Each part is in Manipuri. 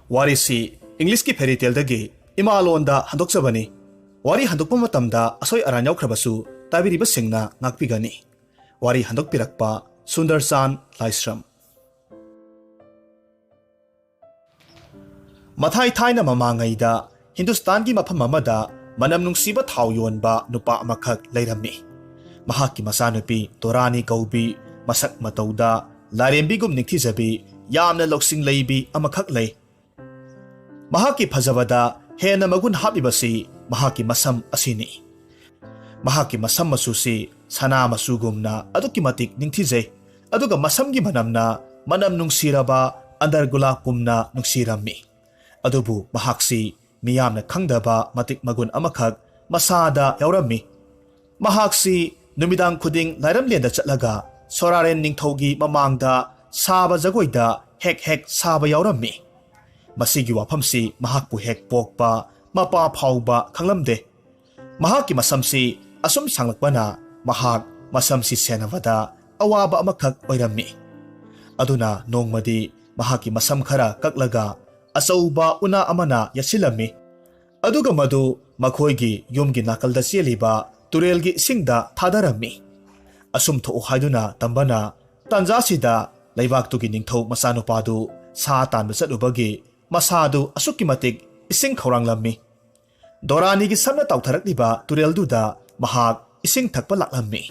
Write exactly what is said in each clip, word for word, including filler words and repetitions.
ꯋꯥꯔꯤꯁꯤ ꯏꯪꯂꯤꯁꯀꯤ ꯐꯦꯔꯤ ꯇꯦꯜꯗꯒꯤ ꯏꯃꯥꯂꯣꯟꯗ ꯍꯟꯗꯣꯛꯆꯕꯅꯤ꯫ ꯋꯥꯔꯤ ꯍꯟꯗꯣꯛꯄ ꯃꯇꯝꯗ ꯑꯁꯣꯏ ꯑꯔꯥꯟ ꯌꯥꯎꯈ꯭ꯔꯕꯁꯨ ꯇꯥꯕꯤꯔꯤꯕꯁꯤꯡꯅ ꯉꯥꯛꯄꯤꯒꯅꯤ꯫ ꯋꯥꯔꯤ ꯍꯟꯗꯣꯛꯄꯤꯔꯛꯄ ꯁꯨꯟꯗꯔꯆꯥꯟ ꯂꯥꯏꯁ꯭ꯔꯝ꯫ ꯃꯊꯥꯏ ꯊꯥꯏꯅ ꯃꯃꯥꯡꯉꯩꯗ ꯍꯤꯟꯗꯨꯁꯇꯥꯟꯒꯤ ꯃꯐꯝ ꯑꯃꯗ ꯃꯅꯝ ꯅꯨꯡꯁꯤꯕ ꯊꯥꯎ ꯌꯣꯟꯕ ꯅꯨꯄꯥ ꯑꯃꯈꯛ ꯂꯩꯔꯝꯃꯤ꯫ ꯃꯍꯥꯛꯀꯤ ꯃꯆꯥꯅꯨꯄꯤ ꯗꯣꯔꯥꯅꯤ ꯀꯧꯕꯤ, ꯃꯁꯛ ꯃꯇꯧꯗ ꯂꯥꯏꯔꯦꯝꯕꯤꯒꯨꯝ ꯅꯤꯡꯊꯤꯖꯕꯤ, ꯌꯥꯝꯅ ꯂꯧꯁꯤꯡ ꯂꯩꯕꯤ ꯑꯃꯈꯛ ꯂꯩ꯫ ꯃꯍꯥꯛꯀꯤ ꯐꯖꯕꯗ ꯍꯦꯟꯅ ꯃꯒꯨꯟ ꯍꯥꯞꯂꯤꯕꯁꯤ ꯃꯍꯥꯛꯀꯤ ꯃꯁꯝ ꯑꯁꯤꯅꯤ꯫ ꯃꯍꯥꯛꯀꯤ ꯃꯁꯝ ꯃꯆꯨꯁꯤ ꯁꯅꯥ ꯃꯆꯨꯒꯨꯝꯅ ꯑꯗꯨꯛꯀꯤ ꯃꯇꯤꯛ ꯅꯤꯡꯊꯤꯖꯩ꯫ ꯑꯗꯨꯒ ꯃꯁꯝꯒꯤ ꯃꯅꯝꯅ ꯃꯅꯝ ꯅꯨꯡꯁꯤꯔꯕ ꯑꯟꯗꯔ ꯒꯨꯂꯥꯞꯀꯨꯝꯅ ꯅꯨꯡꯁꯤꯔꯝꯃꯤ꯫ ꯑꯗꯨꯕꯨ ꯃꯍꯥꯛꯁꯤ ꯃꯤꯌꯥꯝꯅ ꯈꯪꯗꯕ ꯃꯇꯤꯛ ꯃꯒꯨꯟ ꯑꯃꯈꯛ ꯃꯁꯥꯗ ꯌꯥꯎꯔꯝꯃꯤ꯫ ꯃꯍꯥꯛꯁꯤ ꯅꯨꯃꯤꯗꯥꯡ ꯈꯨꯗꯤꯡ ꯂꯥꯏꯔꯝꯂꯦꯟꯗ ꯆꯠꯂꯒ ꯁꯣꯔꯥꯔꯦꯟ ꯅꯤꯡꯊꯧꯒꯤ ꯃꯃꯥꯡꯗ ꯁꯥꯕ ꯖꯒꯣꯏꯗ ꯍꯦꯛ ꯍꯦꯛ ꯁꯥꯕ ꯌꯥꯎꯔꯝꯃꯤ꯫ ꯃꯁꯤꯒꯤ ꯋꯥꯐꯝꯁꯤ ꯃꯍꯥꯛꯄꯨ ꯍꯦꯛ ꯄꯣꯛꯄ ꯃꯄꯥ ꯐꯥꯎꯕ ꯈꯪꯂꯝꯗꯦ꯫ ꯃꯍꯥꯛꯀꯤ ꯃꯁꯝꯁꯤ ꯑꯁꯨꯝ ꯁꯥꯡꯂꯛꯄꯅ ꯃꯍꯥꯛ ꯃꯁꯝꯁꯤ ꯁꯦꯟꯅꯕꯗ ꯑꯋꯥꯕ ꯑꯃꯈꯛ ꯑꯣꯏꯔꯝꯃꯤ꯫ ꯑꯗꯨꯅ ꯅꯣꯡꯃꯗꯤ ꯃꯍꯥꯛꯀꯤ ꯃꯁꯝ ꯈꯔ ꯀꯛꯂꯒ ꯑꯆꯧꯕ ꯎꯅꯥ ꯑꯃꯅ ꯌꯦꯠꯁꯤꯜꯂꯝꯃꯤ꯫ ꯑꯗꯨꯒ ꯃꯗꯨ ꯃꯈꯣꯏꯒꯤ ꯌꯨꯝꯒꯤ ꯅꯥꯀꯜꯗ ꯆꯦꯜꯂꯤꯕ ꯇꯨꯔꯦꯜꯒꯤ ꯏꯁꯤꯡꯗ ꯊꯥꯗꯔꯝꯃꯤ꯫ ꯑꯁꯨꯝ ꯊꯣꯛꯎ ꯍꯥꯏꯗꯨꯅ ꯇꯝꯕꯅ ꯇꯥꯟꯖꯥꯁꯤꯗ ꯂꯩꯕꯥꯛꯇꯨꯒꯤ ꯅꯤꯡꯊꯧ ꯃꯆꯥꯅꯨꯄꯥꯗꯨ ꯁꯥ ꯇꯥꯟꯕ ꯆꯠꯂꯨꯕꯒꯤ ꯃꯁꯥꯗꯨ ꯑꯁꯨꯛꯀꯤ ꯃꯇꯤꯛ ꯏꯁꯤꯡ ꯈꯧꯔꯥꯡꯂꯝꯃꯤ꯫ ꯗꯣꯔꯥꯅꯤꯒꯤ ꯁꯝꯅ ꯇꯥꯎꯊꯔꯛꯂꯤꯕ ꯇꯨꯔꯦꯜꯗꯨꯗ ꯃꯍꯥꯛ ꯏꯁꯤꯡ ꯊꯛꯄ ꯂꯥꯛꯂꯝꯃꯤ꯫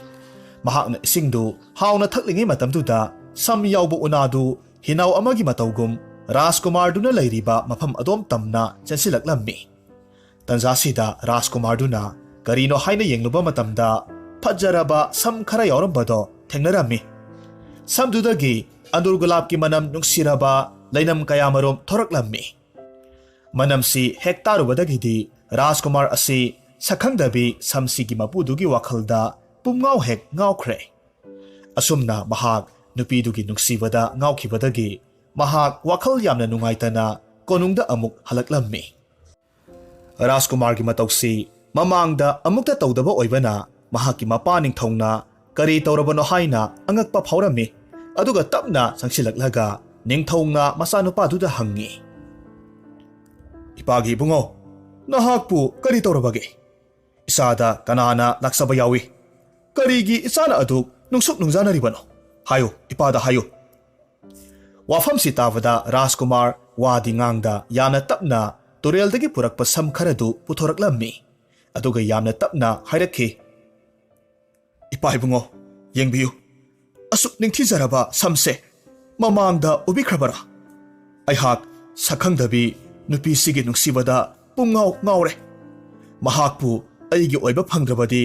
ꯃꯍꯥꯛꯅ ꯏꯁꯤꯡꯗꯨ ꯍꯥꯎꯅ ꯊꯛꯂꯤꯉꯩ ꯃꯇꯝꯗꯨꯗ ꯁꯝ ꯌꯥꯎꯕ ꯎꯅꯥꯗꯨ ꯍꯤꯅꯥꯎ ꯑꯃꯒꯤ ꯃꯇꯧꯒꯨꯝ ꯔꯥꯖꯀꯨꯃꯥꯔꯗꯨꯅ ꯂꯩꯔꯤꯕ ꯃꯐꯝ ꯑꯗꯣꯝ ꯇꯝꯅ ꯆꯦꯟꯁꯤꯜꯂꯛꯂꯝꯃꯤ꯫ ꯇꯟꯖꯥꯁꯤꯗ ꯔꯥꯖꯀꯨꯃꯥꯔꯗꯨꯅ ꯀꯔꯤꯅꯣ ꯍꯥꯏꯅ ꯌꯦꯡꯂꯨꯕ ꯃꯇꯝꯗ ꯐꯖꯔꯕ ꯁꯝ ꯈꯔ ꯌꯥꯎꯔꯝꯕꯗꯣ ꯊꯦꯡꯅꯔꯝꯃꯤ꯫ ꯁꯝꯗꯨꯗꯒꯤ ꯑꯟꯗꯨꯔ ꯒꯨꯂꯥꯞꯀꯤ ꯃꯅꯝ ꯅꯨꯡꯁꯤꯔꯕ ꯂꯩꯅꯝ ꯀꯌꯥꯃꯔꯨꯝ ꯊꯣꯔꯛꯂꯝꯃꯤ꯫ ꯃꯅꯝꯁꯤ ꯍꯦꯛ ꯇꯥꯔꯨꯕꯗꯒꯤꯗꯤ ꯔꯥꯖꯀꯨꯃꯥꯔ ꯑꯁꯤ ꯁꯛꯈꯪꯗꯕꯤ ꯁꯝꯁꯤꯒꯤ ꯃꯄꯨꯗꯨꯒꯤ ꯋꯥꯈꯜꯗ ꯄꯨꯝꯉꯥꯎ ꯍꯦꯛ ꯉꯥꯎꯈ꯭ꯔꯦ꯫ ꯑꯁꯨꯝꯅ ꯃꯍꯥꯛ ꯅꯨꯄꯤꯗꯨꯒꯤ ꯅꯨꯡꯁꯤꯕꯗ ꯉꯥꯎꯈꯤꯕꯗꯒꯤ ꯃꯍꯥꯛ ꯋꯥꯈꯜ ꯌꯥꯝꯅ ꯅꯨꯡꯉꯥꯏꯇꯅ ꯀꯣꯅꯨꯡꯗ ꯑꯃꯨꯛ ꯍꯜꯂꯛꯂꯝꯃꯤ꯫ ꯔꯥꯖꯀꯨꯃꯥꯔꯒꯤ ꯃꯇꯧꯁꯤ ꯃꯃꯥꯡꯗ ꯑꯃꯨꯛꯇ ꯇꯧꯗꯕ ꯑꯣꯏꯕꯅ ꯃꯍꯥꯛꯀꯤ ꯃꯄꯥ ꯅꯤꯡꯊꯧꯅ ꯀꯔꯤ ꯇꯧꯔꯕꯅꯣ ꯍꯥꯏꯅ ꯑꯉꯛꯄ ꯐꯥꯎꯔꯝꯃꯤ꯫ ꯑꯗꯨꯒ ꯇꯞꯅ ꯆꯪꯁꯤꯜꯂꯛꯂꯒ ꯅꯤꯡꯊꯧꯅ ꯃꯆꯥꯅꯨꯄꯥꯗꯨꯗ ꯍꯪꯉꯤ, "ꯏꯄꯥꯒꯤ ꯏꯕꯨꯡꯉꯣ, ꯅꯍꯥꯛꯄꯨ ꯀꯔꯤ ꯇꯧꯔꯕꯒꯦ? ꯏꯆꯥꯗ ꯀꯅꯥꯅ ꯂꯥꯛꯆꯕ ꯌꯥꯎꯏ? ꯀꯔꯤꯒꯤ ꯏꯆꯥꯅ ꯑꯗꯨꯛ ꯅꯨꯡꯁꯨꯛ ꯅꯨꯡꯖꯥꯅꯔꯤꯕꯅꯣ? ꯍꯥꯏꯌꯨ, ꯏꯄꯥꯗ ꯍꯥꯏꯌꯨ"꯫ ꯋꯥꯐꯝꯁꯤ ꯇꯥꯕꯗ ꯔꯥꯖꯀꯨꯃꯥꯔ ꯋꯥꯗꯤ ꯉꯥꯡꯗ ꯌꯥꯝꯅ ꯇꯞꯅ ꯇꯨꯔꯦꯜꯗꯒꯤ ꯄꯨꯔꯛꯄ ꯁꯝ ꯈꯔꯗꯨ ꯄꯨꯊꯣꯔꯛꯂꯝꯃꯤ꯫ ꯑꯗꯨꯒ ꯌꯥꯝꯅ ꯇꯞꯅ ꯍꯥꯏꯔꯛꯈꯤ, "ꯏꯄꯥ ꯏꯕꯨꯡꯉꯣ, ꯌꯦꯡꯕꯤꯌꯨ, ꯑꯁꯨꯛ ꯅꯤꯡꯊꯤꯖꯔꯕ ꯁꯝꯁꯦ ꯃꯃꯥꯡꯗ ꯎꯕꯤꯈ꯭ꯔꯕꯔꯥ? ꯑꯩꯍꯥꯛ ꯁꯛꯈꯪꯗꯕꯤ ꯅꯨꯄꯤꯁꯤꯒꯤ ꯅꯨꯡꯁꯤꯕꯗ ꯄꯨꯡꯉꯥꯎ ꯉꯥꯎꯔꯦ꯫ ꯃꯍꯥꯛꯄꯨ ꯑꯩꯒꯤ ꯑꯣꯏꯕ ꯐꯪꯗ꯭ꯔꯕꯗꯤ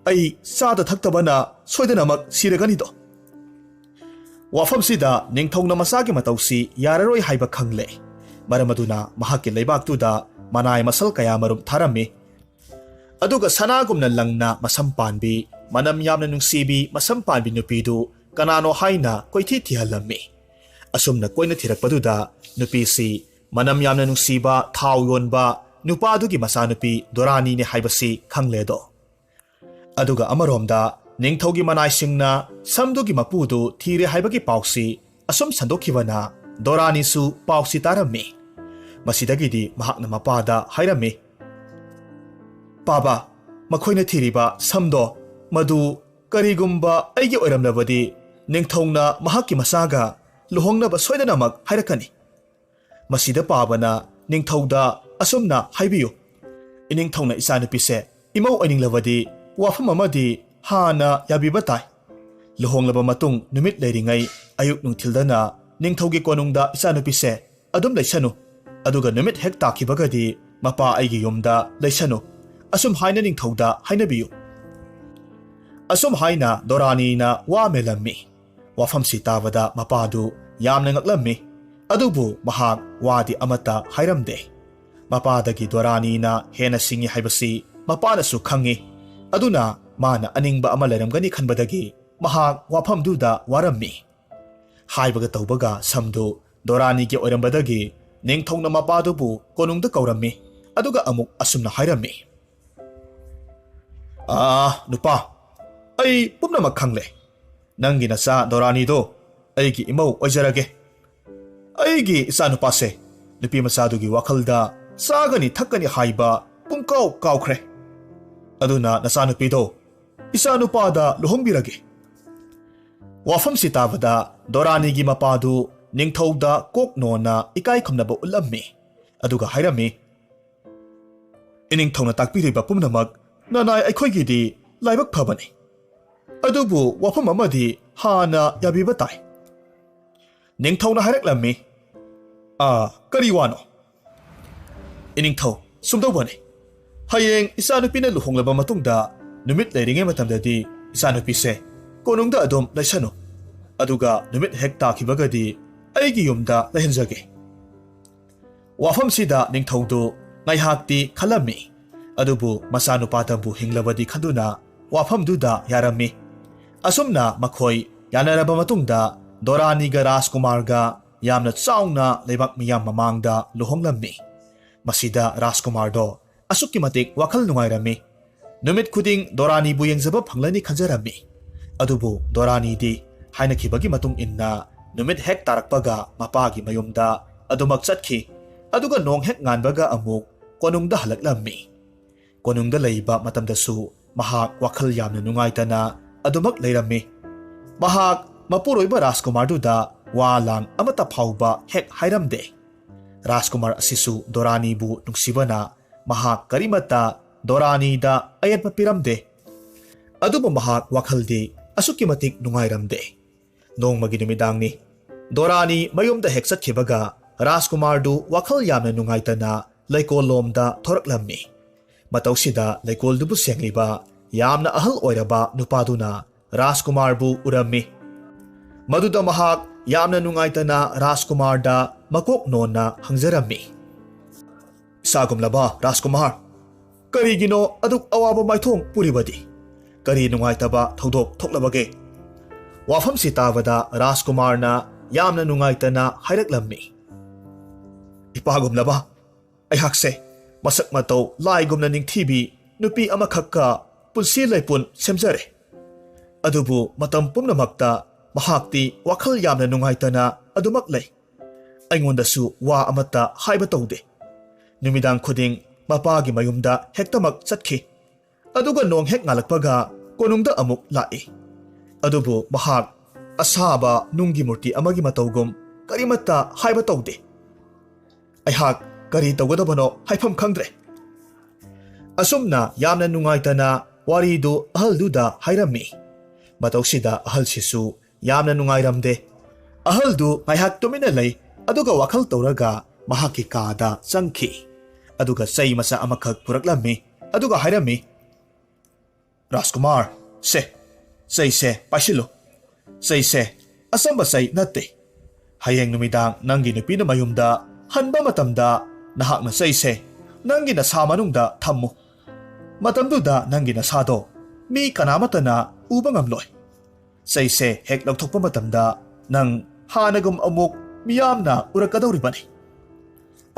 ꯑꯩ ꯆꯥꯗ ꯊꯛꯇꯕꯅ ꯁꯣꯏꯗꯅꯃꯛ ꯁꯤꯔꯒꯅꯤꯗꯣ"꯫ ꯋꯥꯐꯝꯁꯤꯗ ꯅꯤꯡꯊꯧꯅ ꯃꯆꯥꯒꯤ ꯃꯇꯧꯁꯤ ꯌꯥꯔꯔꯣꯏ ꯍꯥꯏꯕ ꯈꯪꯂꯦ꯫ ꯃꯔꯝ ꯑꯗꯨꯅ ꯃꯍꯥꯛꯀꯤ ꯂꯩꯕꯥꯛꯇꯨꯗ ꯃꯅꯥꯏ ꯃꯁꯜ ꯀꯌꯥ ꯃꯔꯨꯝ ꯊꯥꯔꯝꯃꯤ꯫ ꯑꯗꯨꯒ ꯁꯅꯥꯒꯨꯝꯅ ꯂꯪꯅ ꯃꯁꯝ ꯄꯥꯟꯕꯤ, ꯃꯅꯝ ꯌꯥꯝꯅ ꯅꯨꯡꯁꯤꯕꯤ ꯃꯁꯝ ꯄꯥꯟꯕꯤ ꯅꯨꯄꯤꯗꯨ ꯀꯅꯥꯅꯣ ꯍꯥꯏꯅ ꯀꯣꯏꯊꯤ ꯊꯤꯍꯜꯂꯝꯃꯤ꯫ ꯑꯁꯨꯝꯅ ꯀꯣꯏꯅ ꯊꯤꯔꯛꯄꯗꯨꯗ ꯅꯨꯄꯤꯁꯤ ꯃꯅꯝ ꯌꯥꯝꯅ ꯅꯨꯡꯁꯤꯕ ꯊꯥꯎ ꯌꯣꯟꯕ ꯅꯨꯄꯥꯗꯨꯒꯤ ꯃꯆꯥꯅꯨꯄꯤ ꯗꯣꯔꯥꯅꯤꯅꯦ ꯍꯥꯏꯕꯁꯤ ꯈꯪꯂꯦꯗꯣ꯫ ꯑꯗꯨꯒ ꯑꯃꯔꯣꯝꯗ ꯅꯤꯡꯊꯧꯒꯤ ꯃꯅꯥꯏꯁꯤꯡꯅ ꯁꯝꯗꯨꯒꯤ ꯃꯄꯨꯗꯨ ꯊꯤꯔꯦ ꯍꯥꯏꯕꯒꯤ ꯄꯥꯎꯁꯤ ꯑꯁꯨꯝ ꯁꯟꯗꯣꯛꯈꯤꯕꯅ ꯗꯣꯔꯥꯅꯤꯁꯨ ꯄꯥꯎꯁꯤ ꯇꯥꯔꯝꯃꯤ꯫ ꯃꯁꯤꯗꯒꯤꯗꯤ ꯃꯍꯥꯛꯅ ꯃꯄꯥꯗ ꯍꯥꯏꯔꯝꯃꯤ, "ꯄꯥꯕ, ꯃꯈꯣꯏꯅ ꯊꯤꯔꯤꯕ ꯁꯝꯗꯣ, ꯃꯗꯨ ꯀꯔꯤꯒꯨꯝꯕ ꯑꯩꯒꯤ ꯑꯣꯏꯔꯝꯂꯕꯗꯤ ꯅꯤꯡꯊꯧꯅ ꯃꯍꯥꯛꯀꯤ ꯃꯆꯥꯒ ꯂꯨꯍꯣꯡꯅꯕ ꯁꯣꯏꯗꯅꯃꯛ ꯍꯥꯏꯔꯛꯀꯅꯤ"꯫ ꯃꯁꯤꯗ ꯄꯥꯕꯅ ꯅꯤꯡꯊꯧꯗ ꯑꯁꯨꯝꯅ ꯍꯥꯏꯕꯤꯌꯨ, "ꯏꯅꯤꯡꯊꯧꯅ ꯏꯆꯥꯅꯨꯄꯤꯁꯦ ꯏꯃꯧ ꯑꯣꯏꯅꯤꯡꯂꯕꯗꯤ ꯋꯥꯐꯝ ꯑꯃꯗꯤ ꯍꯥꯟꯅ ꯌꯥꯕꯤꯕ ꯇꯥꯏ꯫ ꯂꯨꯍꯣꯡꯂꯕ ꯃꯇꯨꯡ ꯅꯨꯃꯤꯠ ꯂꯩꯔꯤꯉꯩ ꯑꯌꯨꯛ ꯅꯨꯡꯊꯤꯜꯗꯅ ꯅꯤꯡꯊꯧꯒꯤ ꯀꯣꯅꯨꯡꯗ ꯏꯆꯥꯅꯨꯄꯤꯁꯦ ꯑꯗꯨꯝ ꯂꯩꯁꯅꯨ, ꯑꯗꯨꯒ ꯅꯨꯃꯤꯠ ꯍꯦꯛ ꯇꯥꯈꯤꯕꯒꯗꯤ ꯃꯄꯥ ꯑꯩꯒꯤ ꯌꯨꯝꯗ ꯂꯩꯁꯅꯨ"꯫ ꯑꯁꯨꯝ ꯍꯥꯏꯅ ꯅꯤꯡꯊꯧꯗ ꯍꯥꯏꯅꯕꯤꯌꯨ꯫ ꯑꯁꯨꯝ ꯍꯥꯏꯅ ꯗꯣꯔꯥꯅꯤꯅ ꯋꯥ ꯃꯦꯜꯂꯝꯃꯤ꯫ ꯋꯥꯐꯝꯁꯤ ꯇꯥꯕꯗ ꯃꯄꯥꯗꯨ ꯌꯥꯝꯅ ꯉꯛꯂꯝꯃꯤ꯫ ꯑꯗꯨꯕꯨ ꯃꯍꯥꯛ ꯋꯥꯗꯤ ꯑꯃꯠꯇ ꯍꯥꯏꯔꯝꯗꯦ꯫ ꯃꯄꯥꯗꯒꯤ ꯗꯣꯔꯥꯅꯤꯅ ꯍꯦꯟꯅ ꯁꯤꯡꯉꯤ ꯍꯥꯏꯕꯁꯤ ꯃꯄꯥꯅꯁꯨ ꯈꯪꯉꯤ꯫ ꯑꯗꯨꯅ ꯃꯥꯅ ꯑꯅꯤꯡꯕ ꯑꯃ ꯂꯩꯔꯝꯒꯅꯤ ꯈꯟꯕꯗꯒꯤ ꯃꯍꯥꯛ ꯋꯥꯐꯝꯗꯨꯗ ꯋꯥꯔꯝꯃꯤ꯫ ꯍꯥꯏꯕꯒ ꯇꯧꯕꯒ ꯁꯝꯗꯨ ꯗꯣꯔꯥꯅꯤꯒꯤ ꯑꯣꯏꯔꯝꯕꯗꯒꯤ ꯅꯤꯡꯊꯧꯅ ꯃꯄꯥꯗꯨꯕꯨ ꯀꯣꯅꯨꯡꯗ ꯀꯧꯔꯝꯃꯤ꯫ ꯑꯗꯨꯒ ꯑꯃꯨꯛ ꯑꯁꯨꯝꯅ ꯍꯥꯏꯔꯝꯃꯤ, "ꯑꯥ, ꯅꯨꯄꯥ, ꯑꯩ ꯄꯨꯝꯅꯃꯛ ꯈꯪꯂꯦ꯫ ꯅꯪꯒꯤ ꯅꯆꯥ ꯗꯣꯔꯥꯅꯤꯗꯣ ꯑꯩꯒꯤ ꯏꯃꯧ ꯑꯣꯏꯖꯔꯒꯦ꯫ ꯑꯩꯒꯤ ꯏꯆꯥꯅꯨꯄꯥꯁꯦ ꯅꯨꯄꯤ ꯃꯆꯥꯗꯨꯒꯤ ꯋꯥꯈꯜꯗ ꯆꯥꯒꯅꯤ ꯊꯛꯀꯅꯤ ꯍꯥꯏꯕ ꯄꯨꯝꯀꯥꯎ ꯀꯥꯎꯈ꯭ꯔꯦ꯫ ꯑꯗꯨꯅ ꯅꯆꯥꯅꯨꯄꯤꯗꯣ ꯏꯆꯥꯅꯨꯄꯥꯗ ꯂꯨꯍꯣꯡꯕꯤꯔꯒꯦ꯫ ꯋꯥꯐꯝꯁꯤ ꯇꯥꯕꯗ ꯗꯣꯔꯥꯅꯤꯒꯤ ꯃꯄꯥꯗꯨ ꯅꯤꯡꯊꯧꯗ ꯀꯣꯛ ꯅꯣꯟꯅ ꯏꯀꯥꯏ ꯈꯨꯝꯅꯕ ꯎꯠꯂꯝꯃꯤ꯫ ꯑꯗꯨꯒ ꯍꯥꯏꯔꯝꯃꯤ, "ꯏꯅꯤꯡꯊꯧꯅ ꯇꯥꯛꯄꯤꯔꯤꯕ ꯄꯨꯝꯅꯃꯛ ꯅꯅꯥꯏ ꯑꯩꯈꯣꯏꯒꯤꯗꯤ ꯂꯥꯏꯕꯛ ꯐꯕꯅꯤ꯫ ꯑꯗꯨꯕꯨ ꯋꯥꯐꯝ ꯑꯃꯗꯤ ꯍꯥꯟꯅ ꯌꯥꯕꯤꯕ ꯇꯥꯏ꯫" ꯅꯤꯡꯊꯧꯅ ꯍꯥꯏꯔꯛꯂꯝꯃꯤ, "ꯑꯥ, ꯀꯔꯤ ꯋꯥꯅꯣ?" "ꯏꯅꯤꯡꯊꯧ, ꯁꯨꯝꯗꯧꯕꯅꯤ꯫ ꯍꯌꯦꯡ ꯏꯆꯥꯅꯨꯄꯤꯅ ꯂꯨꯍꯣꯡꯂꯕ ꯃꯇꯨꯡꯗ ꯅꯨꯃꯤꯠ ꯂꯩꯔꯤꯉꯩ ꯃꯇꯝꯗꯗꯤ ꯏꯆꯥꯅꯨꯄꯤꯁꯦ ꯀꯣꯅꯨꯡꯗ ꯑꯗꯨꯝ ꯂꯩꯁꯅꯨ꯫ ꯑꯗꯨꯒ ꯅꯨꯃꯤꯠ ꯍꯦꯛ ꯇꯥꯈꯤꯕꯒꯗꯤ ꯑꯩꯒꯤ ꯌꯨꯝꯗ ꯂꯩꯍꯟꯖꯒꯦ꯫" ꯋꯥꯐꯝꯁꯤꯗ ꯅꯤꯡꯊꯧꯗꯨ ꯉꯥꯏꯍꯥꯛꯇꯤ ꯈꯜꯂꯝꯃꯤ꯫ ꯑꯗꯨꯕꯨ ꯃꯆꯥꯅꯨꯄꯥꯇꯕꯨ ꯍꯤꯡꯂꯕꯗꯤ ꯈꯟꯗꯨꯅ ꯋꯥꯐꯝꯗꯨꯗ ꯌꯥꯔꯝꯃꯤ꯫ ꯑꯁꯨꯝꯅ ꯃꯈꯣꯏ ꯌꯥꯅꯔꯕ ꯃꯇꯨꯡꯗ ꯗꯣꯔꯥꯅꯤꯒ ꯔꯥꯖꯀꯨꯃꯥꯔꯒ ꯌꯥꯝꯅ ꯆꯥꯎꯅ ꯂꯩꯕꯥꯛ ꯃꯤꯌꯥꯝ ꯃꯃꯥꯡꯗ ꯂꯨꯍꯣꯡꯂꯝꯃꯤ꯫ ꯃꯁꯤꯗ ꯔꯥꯖꯀꯨꯃꯥꯔꯗꯣ ꯑꯁꯨꯛꯀꯤ ꯃꯇꯤꯛ ꯋꯥꯈꯜ ꯅꯨꯡꯉꯥꯏꯔꯝꯃꯤ꯫ ꯅꯨꯃꯤꯠ ꯈꯨꯗꯤꯡ ꯗꯣꯔꯥꯅꯤꯕꯨ ꯌꯦꯡꯖꯕ ꯐꯪꯂꯅꯤ ꯈꯟꯖꯔꯝꯃꯤ꯫ ꯑꯗꯨꯕꯨ ꯗꯣꯔꯥꯅꯤꯗꯤ ꯍꯥꯏꯅꯈꯤꯕꯒꯤ ꯃꯇꯨꯡ ꯏꯟꯅ ꯅꯨꯃꯤꯠ ꯍꯦꯛ ꯇꯥꯔꯛꯄꯒ ꯃꯄꯥꯒꯤ ꯃꯌꯨꯝꯗ ꯑꯗꯨꯃꯛ ꯆꯠꯈꯤ꯫ ꯑꯗꯨꯒ ꯅꯣꯡ ꯍꯦꯛ ꯉꯥꯟꯕꯒ ꯑꯃꯨꯛ ꯀꯣꯅꯨꯡꯗ ꯍꯜꯂꯛꯂꯝꯃꯤ꯫ ꯀꯣꯅꯨꯡꯗ ꯂꯩꯕ ꯃꯇꯝꯗꯁꯨ ꯃꯍꯥꯛ ꯋꯥꯈꯜ ꯌꯥꯝꯅ ꯅꯨꯡꯉꯥꯏꯇꯅ ꯑꯗꯨꯃꯛ ꯂꯩꯔꯝꯃꯤ꯫ ꯃꯍꯥꯛ ꯃꯄꯨꯔꯣꯏꯕ ꯔꯥꯖꯀꯨꯃꯥꯔꯗꯨꯗ ꯋꯥ ꯂꯥꯡ ꯑꯃꯠꯇ ꯐꯥꯎꯕ ꯍꯦꯛ ꯍꯥꯏꯔꯝꯗꯦ꯫ ꯔꯥꯖꯀꯨꯃꯥꯔ ꯑꯁꯤꯁꯨ ꯗꯣꯔꯥꯅꯤꯕꯨ ꯅꯨꯡꯁꯤꯕꯅ ꯃꯍꯥꯛ ꯀꯔꯤꯃꯠꯇ ꯗꯣꯔꯥꯅꯤꯗ ꯑꯌꯦꯠꯄ ꯄꯤꯔꯝꯗꯦ꯫ ꯑꯗꯨꯕꯨ ꯃꯍꯥꯛ ꯋꯥꯈꯜꯗꯤ ꯑꯁꯨꯛꯀꯤ ꯃꯇꯤꯛ ꯅꯨꯡꯉꯥꯏꯔꯝꯗꯦ꯫ ꯅꯣꯡꯃꯒꯤ ꯅꯨꯃꯤꯗꯥꯡꯅꯤ꯫ ꯗꯣꯔꯥꯅꯤ ꯃꯌꯨꯝꯗ ꯍꯦꯛ ꯆꯠꯈꯤꯕꯒ ꯔꯥꯖꯀꯨꯃꯥꯔꯗꯨ ꯋꯥꯈꯜ ꯌꯥꯝꯅ ꯅꯨꯡꯉꯥꯏꯇꯅ ꯂꯩꯀꯣꯜꯂꯣꯝꯗ ꯊꯣꯔꯛꯂꯝꯃꯤ꯫ ꯃꯇꯧꯁꯤꯗ ꯂꯩꯀꯣꯜꯗꯨꯕꯨ ꯁꯦꯡꯂꯤꯕ ꯌꯥꯝꯅ ꯑꯍꯜ ꯑꯣꯏꯔꯕ ꯅꯨꯄꯥꯗꯨꯅ ꯔꯥꯖꯀꯨꯃꯥꯔꯕꯨ ꯎꯔꯝꯃꯤ꯫ ꯃꯗꯨꯗ ꯃꯍꯥꯛ ꯌꯥꯝꯅ ꯅꯨꯡꯉꯥꯏꯇꯅ ꯔꯥꯖꯀꯨꯃꯥꯔꯗ ꯃꯀꯣꯛ ꯅꯣꯟꯅ ꯍꯪꯖꯔꯝꯃꯤ, "ꯏꯁꯥꯒꯨꯝꯂꯕ ꯔꯥꯖꯀꯨꯃꯥꯔ, ꯀꯔꯤꯒꯤꯅꯣ ꯑꯗꯨꯛ ꯑꯋꯥꯕ ꯃꯥꯏꯊꯣꯡ ꯄꯨꯔꯤꯕꯗꯤ? ꯀꯔꯤ ꯅꯨꯡꯉꯥꯏꯇꯕ ꯊꯧꯗꯣꯛ ꯊꯣꯛꯂꯕꯒꯦ?" ꯋꯥꯐꯝꯁꯤ ꯇꯥꯕꯗ ꯔꯥꯖꯀꯨꯃꯥꯔꯅ ꯌꯥꯝꯅ ꯅꯨꯡꯉꯥꯏꯇꯅ ꯍꯥꯏꯔꯛꯂꯝꯃꯤ, "ꯏꯄꯥꯒꯨꯝꯂꯕ ꯑꯩꯍꯥꯛꯁꯦ ꯃꯁꯛ ꯃꯇꯧ ꯂꯥꯏꯒꯨꯝꯅ ꯅꯤꯡꯊꯤꯕꯤ ꯅꯨꯄꯤ ꯑꯃꯈꯛꯀ ꯄꯨꯟꯁꯤ ꯂꯩꯄꯨꯟ ꯁꯦꯝꯖꯔꯦ꯫ ꯑꯗꯨꯕꯨ ꯃꯇꯝ ꯄꯨꯝꯅꯃꯛꯇ ꯃꯍꯥꯛꯇꯤ ꯋꯥꯈꯜ ꯌꯥꯝꯅ ꯅꯨꯡꯉꯥꯏꯇꯅ ꯑꯗꯨꯃꯛ ꯂꯩ꯫ ꯑꯩꯉꯣꯟꯗꯁꯨ ꯋꯥ ꯑꯃꯠꯇ ꯍꯥꯏꯕ ꯇꯧꯗꯦ꯫ ꯅꯨꯃꯤꯗꯥꯡ ꯈꯨꯗꯤꯡ ꯃꯄꯥꯒꯤ ꯃꯌꯨꯝꯗ ꯍꯦꯛꯇꯃꯛ ꯆꯠꯈꯤ꯫ ꯑꯗꯨꯒ ꯅꯣꯡ ꯍꯦꯛ ꯉꯥꯜꯂꯛꯄꯒ ꯀꯣꯅꯨꯡꯗ ꯑꯃꯨꯛ ꯂꯥꯛꯏ꯫ ꯑꯗꯨꯕꯨ ꯃꯍꯥꯛ ꯑꯁꯥꯕ ꯅꯨꯡꯒꯤ ꯃꯨꯔꯇꯤ ꯑꯃꯒꯤ ꯃꯇꯧꯒꯨꯝ ꯀꯔꯤꯃꯠꯇ ꯍꯥꯏꯕ ꯇꯧꯗꯦ꯫ ꯑꯩꯍꯥꯛ ꯀꯔꯤ ꯇꯧꯒꯗꯕꯅꯣ ꯍꯥꯏꯐꯝ ꯈꯪꯗ꯭ꯔꯦ꯫ ꯑꯁꯨꯝꯅ ꯌꯥꯝꯅ ꯅꯨꯡꯉꯥꯏꯇꯅ ꯋꯥꯔꯤꯗꯨ ꯑꯍꯜꯗꯨꯗ ꯍꯥꯏꯔꯝꯃꯤ꯫ ꯃꯇꯧꯁꯤꯗ ꯑꯍꯜꯁꯤꯁꯨ ꯌꯥꯝꯅ ꯅꯨꯡꯉꯥꯏꯔꯝꯗꯦ꯫ ꯑꯍꯜꯗꯨ ꯉꯥꯏꯍꯥꯛ ꯇꯨꯃꯤꯟꯅ ꯂꯩ, ꯑꯗꯨꯒ ꯋꯥꯈꯜ ꯇꯧꯔꯒ ꯃꯍꯥꯛꯀꯤ ꯀꯥꯗ ꯆꯪꯈꯤ꯫ ꯑꯗꯨꯒ ꯆꯩ ꯃꯆꯥ ꯑꯃꯈꯛ ꯄꯨꯔꯛꯂꯝꯃꯤ꯫ ꯑꯗꯨꯒ ꯍꯥꯏꯔꯝꯃꯤ, "ꯔꯥꯖꯀꯨꯃꯥꯔ, ꯁꯦ, ꯆꯩꯁꯦ ꯄꯥꯏꯁꯤꯜꯂꯨ꯫ ꯆꯩꯁꯦ ꯑꯆꯝꯕ ꯆꯩ ꯅꯠꯇꯦ꯫ ꯍꯌꯦꯡ ꯅꯨꯃꯤꯗꯥꯡ ꯅꯪꯒꯤ ꯅꯨꯄꯤꯅ ꯃꯌꯨꯝꯗ ꯍꯟꯕ ꯃꯇꯝꯗ ꯅꯍꯥꯛꯅ ꯆꯩꯁꯦ ꯅꯪꯒꯤ ꯅꯁꯥ ꯃꯅꯨꯡꯗ ꯊꯝꯃꯨ꯫ ꯃꯇꯝꯗꯨꯗ ꯅꯪꯒꯤ ꯅꯁꯥꯗꯣ ꯃꯤ ꯀꯅꯥꯃꯠꯇꯅ ꯎꯕ ꯉꯝꯂꯣꯏ꯫ ꯆꯩꯁꯦ ꯍꯦꯛ ꯂꯧꯊꯣꯛꯄ ꯃꯇꯝꯗ ꯅꯪ ꯍꯥꯟꯅꯒꯨꯝ ꯑꯃꯨꯛ ꯃꯤꯌꯥꯝꯅ ꯎꯔꯛꯀꯗꯧꯔꯤꯕꯅꯤ꯫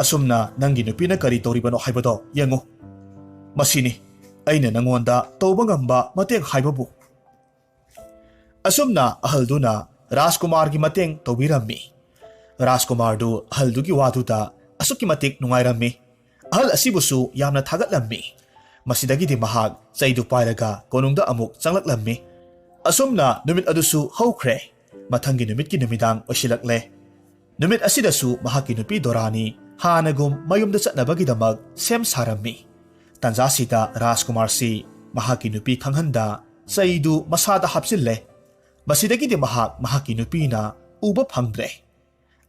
ꯑꯁꯨꯝꯅ ꯅꯪꯒꯤ ꯅꯨꯄꯤꯅ ꯀꯔꯤ ꯇꯧꯔꯤꯕꯅꯣ ꯍꯥꯏꯕꯗꯣ ꯌꯦꯡꯉꯨ꯫ ꯃꯁꯤꯅꯤ ꯑꯩꯅ ꯅꯪꯉꯣꯟꯗ ꯇꯧꯕ ꯉꯝꯕ ꯃꯇꯦꯡ ꯍꯥꯏꯕꯕꯨ꯫" ꯑꯁꯨꯝꯅ ꯑꯍꯜꯗꯨꯅ ꯔꯥꯖꯀꯨꯃꯥꯔꯒꯤ ꯃꯇꯦꯡ ꯇꯧꯕꯤꯔꯝꯃꯤ꯫ ꯔꯥꯖꯀꯨꯃꯥꯔꯗꯨ ꯑꯍꯜꯗꯨꯒꯤ ꯋꯥꯗꯨꯗ ꯑꯁꯨꯛꯀꯤ ꯃꯇꯤꯛ ꯅꯨꯡꯉꯥꯏꯔꯝꯃꯤ꯫ ꯑꯍꯜ ꯑꯁꯤꯕꯨꯁꯨ ꯌꯥꯝꯅ ꯊꯥꯒꯠꯂꯝꯃꯤ꯫ ꯃꯁꯤꯗꯒꯤꯗꯤ ꯃꯍꯥꯛ ꯆꯩꯗꯨ ꯄꯥꯏꯔꯒ ꯀꯣꯅꯨꯡꯗ ꯑꯃꯨꯛ ꯆꯪꯂꯛꯂꯝꯃꯤ꯫ ꯑꯁꯨꯝꯅ ꯅꯨꯃꯤꯠ ꯑꯗꯨꯁꯨ ꯍꯧꯈ꯭ꯔꯦ꯫ ꯃꯊꯪꯒꯤ ꯅꯨꯃꯤꯠꯀꯤ ꯅꯨꯃꯤꯗꯥꯡ ꯑꯣꯏꯁꯤꯜꯂꯛꯂꯦ꯫ ꯅꯨꯃꯤꯠ ꯑꯁꯤꯗꯁꯨ ꯃꯍꯥꯛꯀꯤ ꯅꯨꯄꯤ ꯗꯣꯔꯥꯅꯤ ꯍꯥꯟꯅꯒꯨꯝ ꯃꯌꯨꯝꯗ ꯆꯠꯅꯕꯒꯤꯗꯃꯛ ꯁꯦꯝ ꯁꯥꯔꯝꯃꯤ꯫ ꯇꯥꯟꯖꯥꯁꯤꯗ ꯔꯥꯖꯀꯨꯃꯥꯔꯁꯤ ꯃꯍꯥꯛꯀꯤ ꯅꯨꯄꯤ ꯈꯪꯍꯟꯗ ꯆꯩꯗꯨ ꯃꯁꯥꯗ ꯍꯥꯞꯆꯤꯜꯂꯦ꯫ ꯃꯁꯤꯗꯒꯤꯗꯤ ꯃꯍꯥꯛ ꯃꯍꯥꯛꯀꯤ ꯅꯨꯄꯤꯅ ꯎꯕ ꯐꯪꯗ꯭ꯔꯦ꯫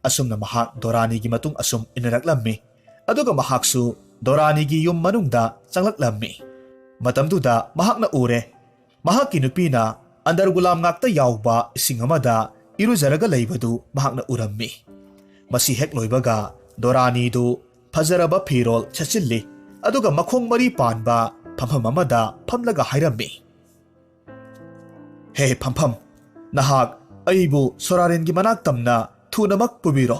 ꯑꯁꯨꯝꯅ ꯃꯍꯥꯛ ꯗꯣꯔꯥꯅꯤꯒꯤ ꯃꯇꯨꯡ ꯑꯁꯨꯝ ꯏꯟꯅꯔꯛꯂꯝꯃꯤ꯫ ꯑꯗꯨꯒ ꯃꯍꯥꯛꯁꯨ ꯗꯣꯔꯥꯅꯤꯒꯤ ꯌꯨꯝ ꯃꯅꯨꯡꯗ ꯆꯪꯂꯛꯂꯝꯃꯤ꯫ ꯃꯇꯝꯗꯨꯗ ꯃꯍꯥꯛꯅ ꯎꯔꯦ꯫ ꯃꯍꯥꯛꯀꯤ ꯅꯨꯄꯤꯅ ꯑꯟꯗꯔꯒꯨꯂꯥꯝ ꯉꯥꯛꯇ ꯌꯥꯎꯕ ꯏꯁꯤꯡ ꯑꯃꯗ ꯏꯔꯨꯖꯔꯒ ꯂꯩꯕꯗꯨ ꯃꯍꯥꯛꯅ ꯎꯔꯝꯃꯤ꯫ ꯃꯁꯤ ꯍꯦꯛ ꯂꯣꯏꯕꯒ ꯗꯣꯔꯥꯅꯤꯗꯨ ꯐꯖꯔꯕ ꯐꯤꯔꯣꯜ ꯁꯦꯠꯆꯤꯜꯂꯤ, ꯑꯗꯨꯒ ꯃꯈꯣꯡ ꯃꯔꯤ ꯄꯥꯟꯕ ꯐꯝꯐꯝ ꯑꯃꯗ ꯐꯝꯂꯒ ꯍꯥꯏꯔꯝꯃꯤ, "ꯍꯦ ꯐꯝꯐꯝ, ꯅꯍꯥꯛ ꯑꯩꯕꯨ ꯁꯣꯔꯥꯔꯦꯟꯒꯤ ꯃꯅꯥꯛ ꯇꯝꯅ ꯊꯨꯅꯃꯛ ꯄꯨꯕꯤꯔꯣ꯫"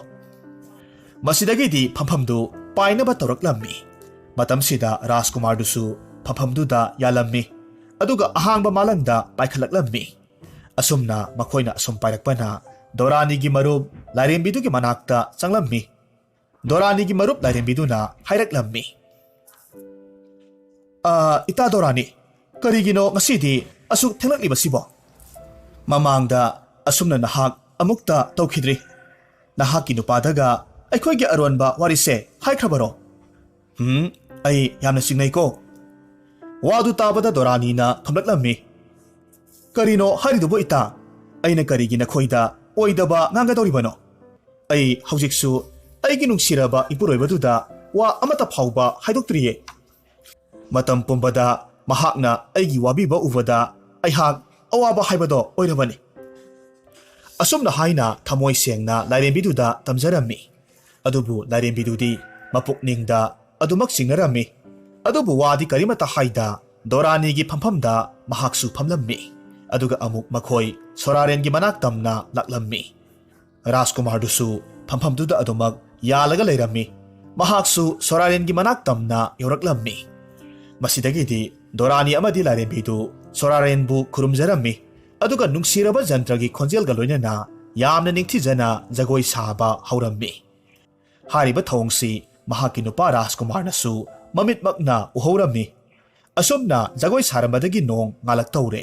ꯃꯁꯤꯗꯒꯤꯗꯤ ꯐꯝꯐꯝꯗꯨ ꯄꯥꯏꯅꯕ ꯇꯧꯔꯛꯂꯝꯃꯤ꯫ ꯃꯇꯝꯁꯤꯗ ꯔꯥꯖꯀꯨꯃꯥꯔꯗꯨꯁꯨ ꯐꯝꯐꯝꯗꯨꯗ ꯌꯥꯜꯂꯝꯃꯤ, ꯑꯗꯨꯒ ꯑꯍꯥꯡꯕ ꯃꯥꯂꯪꯗ ꯄꯥꯏꯈꯠꯂꯛꯂꯝꯃꯤ꯫ ꯑꯁꯨꯝꯅ ꯃꯈꯣꯏꯅ ꯑꯁꯨꯝ ꯄꯥꯏꯔꯛꯄꯅ ꯗꯣꯔꯥꯅꯤꯒꯤ ꯃꯔꯨꯞ ꯂꯥꯏꯔꯦꯝꯕꯤꯗꯨꯒꯤ ꯃꯅꯥꯛꯇ ꯆꯪꯂꯝꯃꯤ꯫ ꯗꯣꯔꯥꯅꯤꯒꯤ ꯃꯔꯨꯞ ꯂꯥꯏꯔꯦꯝꯕꯤꯗꯨꯅ ꯍꯥꯏꯔꯛꯂꯝꯃꯤ꯫ "ꯑ, ꯏꯇꯥ ꯗꯣꯔꯥꯅꯤ, ꯀꯔꯤꯒꯤꯅꯣ ꯉꯁꯤꯗꯤ ꯑꯁꯨꯛ ꯊꯦꯡꯂꯛꯂꯤꯕꯁꯤꯕꯣ? ꯃꯃꯥꯡꯗ ꯑꯁꯨꯝꯅ ꯅꯍꯥꯛ ꯑꯃꯨꯛꯇ ꯇꯧꯈꯤꯗ꯭ꯔꯤ꯫ ꯅꯍꯥꯛꯀꯤ ꯅꯨꯄꯥꯗꯒ ꯑꯩꯈꯣꯏꯒꯤ ꯑꯔꯣꯟꯕ ꯋꯥꯔꯤꯁꯦ ꯍꯥꯏꯈ꯭ꯔꯕꯔꯣ?" "ꯎꯝ, ꯑꯩ ꯌꯥꯝꯅ ꯆꯤꯡꯅꯩꯀꯣ꯫" ꯋꯥꯗꯨ ꯇꯥꯕꯗ ꯗꯣꯔꯥꯅꯤꯅ ꯈꯨꯝꯂꯛꯂꯝꯃꯤ꯫ "ꯀꯔꯤꯅꯣ ꯍꯥꯏꯔꯤꯗꯨꯕꯨ ꯏꯇꯥ? ꯑꯩꯅ ꯀꯔꯤꯒꯤ ꯅꯈꯣꯏꯗ ꯑꯣꯏꯗꯕ ꯉꯥꯡꯒꯗꯧꯔꯤꯕꯅꯣ? ꯑꯩ ꯍꯧꯖꯤꯛꯁꯨ ꯑꯩꯒꯤ ꯅꯨꯡꯁꯤꯔꯕ ꯏꯄꯨꯔꯣꯏꯕꯗꯨꯗ ꯋꯥ ꯑꯃꯠꯇ ꯐꯥꯎꯕ ꯍꯥꯏꯗꯣꯛꯇ꯭ꯔꯤꯌꯦ꯫ ꯃꯇꯝ ꯄꯨꯝꯕꯗ ꯃꯍꯥꯛꯅ ꯑꯩꯒꯤ ꯋꯥꯕꯤꯕ ꯎꯕꯗ ꯑꯩꯍꯥꯛ ꯑꯋꯥꯕ ꯍꯥꯏꯕꯗꯣ ꯑꯣꯏꯔꯕꯅꯤ꯫" ꯑꯁꯨꯝꯅ ꯍꯥꯏꯅ ꯊꯃꯣꯏ ꯁꯦꯡꯅ ꯂꯥꯏꯔꯦꯝꯕꯤꯗꯨꯗ ꯇꯝꯖꯔꯝꯃꯤ꯫ ꯑꯗꯨꯕꯨ ꯂꯥꯏꯔꯦꯝꯕꯤꯗꯨꯗꯤ ꯃꯄꯨꯛꯅꯤꯡꯗ ꯑꯗꯨꯃꯛ ꯆꯤꯡꯅꯔꯝꯃꯤ꯫ ꯑꯗꯨꯕꯨ ꯋꯥꯗꯤ ꯀꯔꯤꯃꯠꯇ ꯍꯥꯏꯗ ꯗꯣꯔꯥꯅꯤꯒꯤ ꯐꯝꯐꯝꯗ ꯃꯍꯥꯛꯁꯨ ꯐꯝꯂꯝꯃꯤ꯫ ꯑꯗꯨꯒ ꯑꯃꯨꯛ ꯃꯈꯣꯏ ꯁꯣꯔꯥꯔꯦꯟꯒꯤ ꯃꯅꯥꯛ ꯇꯝꯅ ꯂꯥꯛꯂꯝꯃꯤ꯫ ꯔꯥꯖꯀꯨꯃꯥꯔꯗꯨꯁꯨ ꯐꯝꯐꯝꯗꯨꯗ ꯑꯗꯨꯃꯛ ꯌꯥꯜꯂꯒ ꯂꯩꯔꯝꯃꯤ꯫ ꯃꯍꯥꯛꯁꯨ ꯁꯣꯔꯥꯔꯦꯟꯒꯤ ꯃꯅꯥꯛ ꯇꯝꯅ ꯌꯧꯔꯛꯂꯝꯃꯤ꯫ ꯃꯁꯤꯗꯒꯤꯗꯤ ꯗꯣꯔꯥꯅꯤ ꯑꯃꯗꯤ ꯂꯥꯏꯔꯦꯝꯕꯤꯗꯨ ꯁꯣꯔꯥꯔꯦꯟꯕꯨ ꯈꯨꯔꯨꯝꯖꯔꯝꯃꯤ꯫ ꯑꯗꯨꯒ ꯅꯨꯡꯁꯤꯔꯕ ꯖꯟꯇ꯭ꯔꯒꯤ ꯈꯣꯟꯖꯦꯜꯒ ꯂꯣꯏꯅꯅ ꯌꯥꯝꯅ ꯅꯤꯡꯊꯤꯖꯅ ꯖꯒꯣꯏ ꯁꯥꯕ ꯍꯧꯔꯝꯃꯤ꯫ ꯍꯥꯏꯔꯤꯕ ꯊꯧꯑꯣꯡꯁꯤ ꯃꯍꯥꯛꯀꯤ ꯅꯨꯄꯥ ꯔꯥꯖꯀꯨꯃꯥꯔꯅꯁꯨ ꯃꯃꯤꯠꯃꯛꯅ ꯎꯍꯧꯔꯝꯃꯤ꯫ ꯑꯁꯨꯝꯅ ꯖꯒꯣꯏ ꯁꯥꯔꯝꯕꯗꯒꯤ ꯅꯣꯡ ꯉꯥꯜꯂꯛꯇꯧꯔꯦ꯫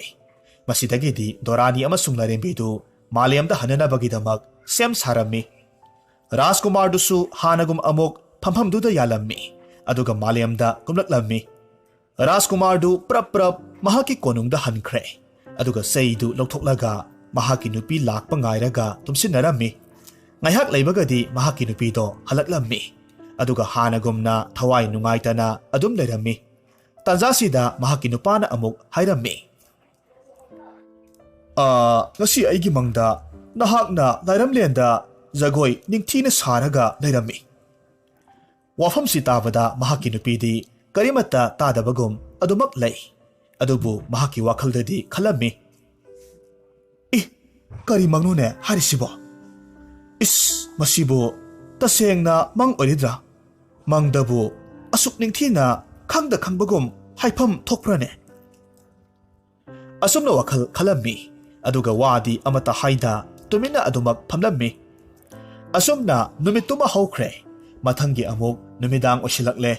ꯃꯁꯤꯗꯒꯤꯗꯤ ꯗꯣꯔꯥꯅꯤ ꯑꯃꯁꯨꯡ ꯂꯥꯏꯔꯦꯝꯕꯤꯗꯨ ꯃꯥꯂꯦꯝꯗ ꯍꯟꯅꯅꯕꯒꯤꯗꯃꯛ ꯁꯦꯝ ꯁꯥꯔꯝꯃꯤ꯫ ꯔꯥꯖꯀꯨꯃꯥꯔꯗꯨꯁꯨ ꯍꯥꯟꯅꯒꯨꯝ ꯑꯃꯨꯛ ꯐꯝꯐꯝꯗꯨꯗ ꯌꯥꯜꯂꯝꯃꯤ, ꯑꯗꯨꯒ ꯃꯥꯂꯦꯝꯗ ꯀꯨꯝꯂꯛꯂꯝꯃꯤ꯫ ꯔꯥꯖꯀꯨꯃꯥꯔꯗꯨ ꯄ꯭ꯔꯞ ꯄ꯭ꯔꯞ ꯃꯍꯥꯛꯀꯤ ꯀꯣꯅꯨꯡꯗ ꯍꯟꯈ꯭ꯔꯦ, ꯑꯗꯨꯒ ꯆꯩꯗꯨ ꯂꯧꯊꯣꯛꯂꯒ ꯃꯍꯥꯛꯀꯤ ꯅꯨꯄꯤ ꯂꯥꯛꯄ ꯉꯥꯏꯔꯒ ꯇꯨꯝꯁꯤꯟꯅꯔꯝꯃꯤ꯫ ꯉꯥꯏꯍꯥꯛ ꯂꯩꯕꯒꯗꯤ ꯃꯍꯥꯛꯀꯤ ꯅꯨꯄꯤꯗꯣ ꯍꯜꯂꯛꯂꯝꯃꯤ, ꯑꯗꯨꯒ ꯍꯥꯟꯅꯒꯨꯝꯅ ꯊꯋꯥꯏ ꯅꯨꯡꯉꯥꯏꯇꯅ ꯑꯗꯨꯝ ꯂꯩꯔꯝꯃꯤ꯫ ꯇꯥꯟꯖꯥꯁꯤꯗ ꯃꯍꯥꯛꯀꯤ ꯅꯨꯄꯥꯅ ꯑꯃꯨꯛ ꯍꯥꯏꯔꯝꯃꯤ, "ꯑ, ꯉꯁꯤ ꯑꯩꯒꯤ ꯃꯪꯗ ꯅꯍꯥꯛꯅ ꯂꯥꯏꯔꯝꯂꯦꯟꯗ ꯖꯒꯣꯏ ꯅꯤꯡꯊꯤꯅ ꯁꯥꯔꯒ ꯂꯩꯔꯝꯃꯤ꯫" ꯋꯥꯐꯝꯁꯤ ꯇꯥꯕꯗ ꯃꯍꯥꯛꯀꯤ ꯅꯨꯄꯤꯗꯤ ꯀꯔꯤꯃꯠꯇ ꯇꯥꯗꯕꯒꯨꯝ ꯑꯗꯨꯃꯛ ꯂꯩ꯫ ꯑꯗꯨꯕꯨ ꯃꯍꯥꯛꯀꯤ ꯋꯥꯈꯜꯗꯗꯤ ꯈꯜꯂꯝꯃꯤ, "ꯏ, ꯀꯔꯤ ꯃꯪꯅꯣꯅꯦ ꯍꯥꯏꯔꯤꯁꯤꯕꯣ? ꯏꯁ, ꯃꯁꯤꯕꯨ ꯇꯁꯦꯡꯅ ꯃꯪ ꯑꯣꯏꯔꯤꯗ꯭ꯔꯥ? ꯃꯪꯗꯕꯨ ꯑꯁꯨꯛ ꯅꯤꯡꯊꯤꯅ ꯈꯪꯗ ꯈꯪꯕꯒꯨꯝ ꯍꯥꯏꯐꯝ ꯊꯣꯛꯄ꯭ꯔꯅꯦ?" ꯑꯁꯨꯝꯅ ꯋꯥꯈꯜ ꯈꯜꯂꯝꯃꯤ, ꯑꯗꯨꯒ ꯋꯥꯗꯤ ꯑꯃꯠꯇ ꯍꯥꯏꯗ ꯇꯨꯃꯤꯟꯅ ꯑꯗꯨꯃꯛ ꯐꯝꯂꯝꯃꯤ꯫ ꯑꯁꯨꯝꯅ ꯅꯨꯃꯤꯠꯇꯨꯃ ꯍꯧꯈ꯭ꯔꯦ꯫ ꯃꯊꯪꯒꯤ ꯑꯃꯨꯛ ꯅꯨꯃꯤꯗꯥꯡ ꯑꯣꯏꯁꯤꯜꯂꯛꯂꯦ꯫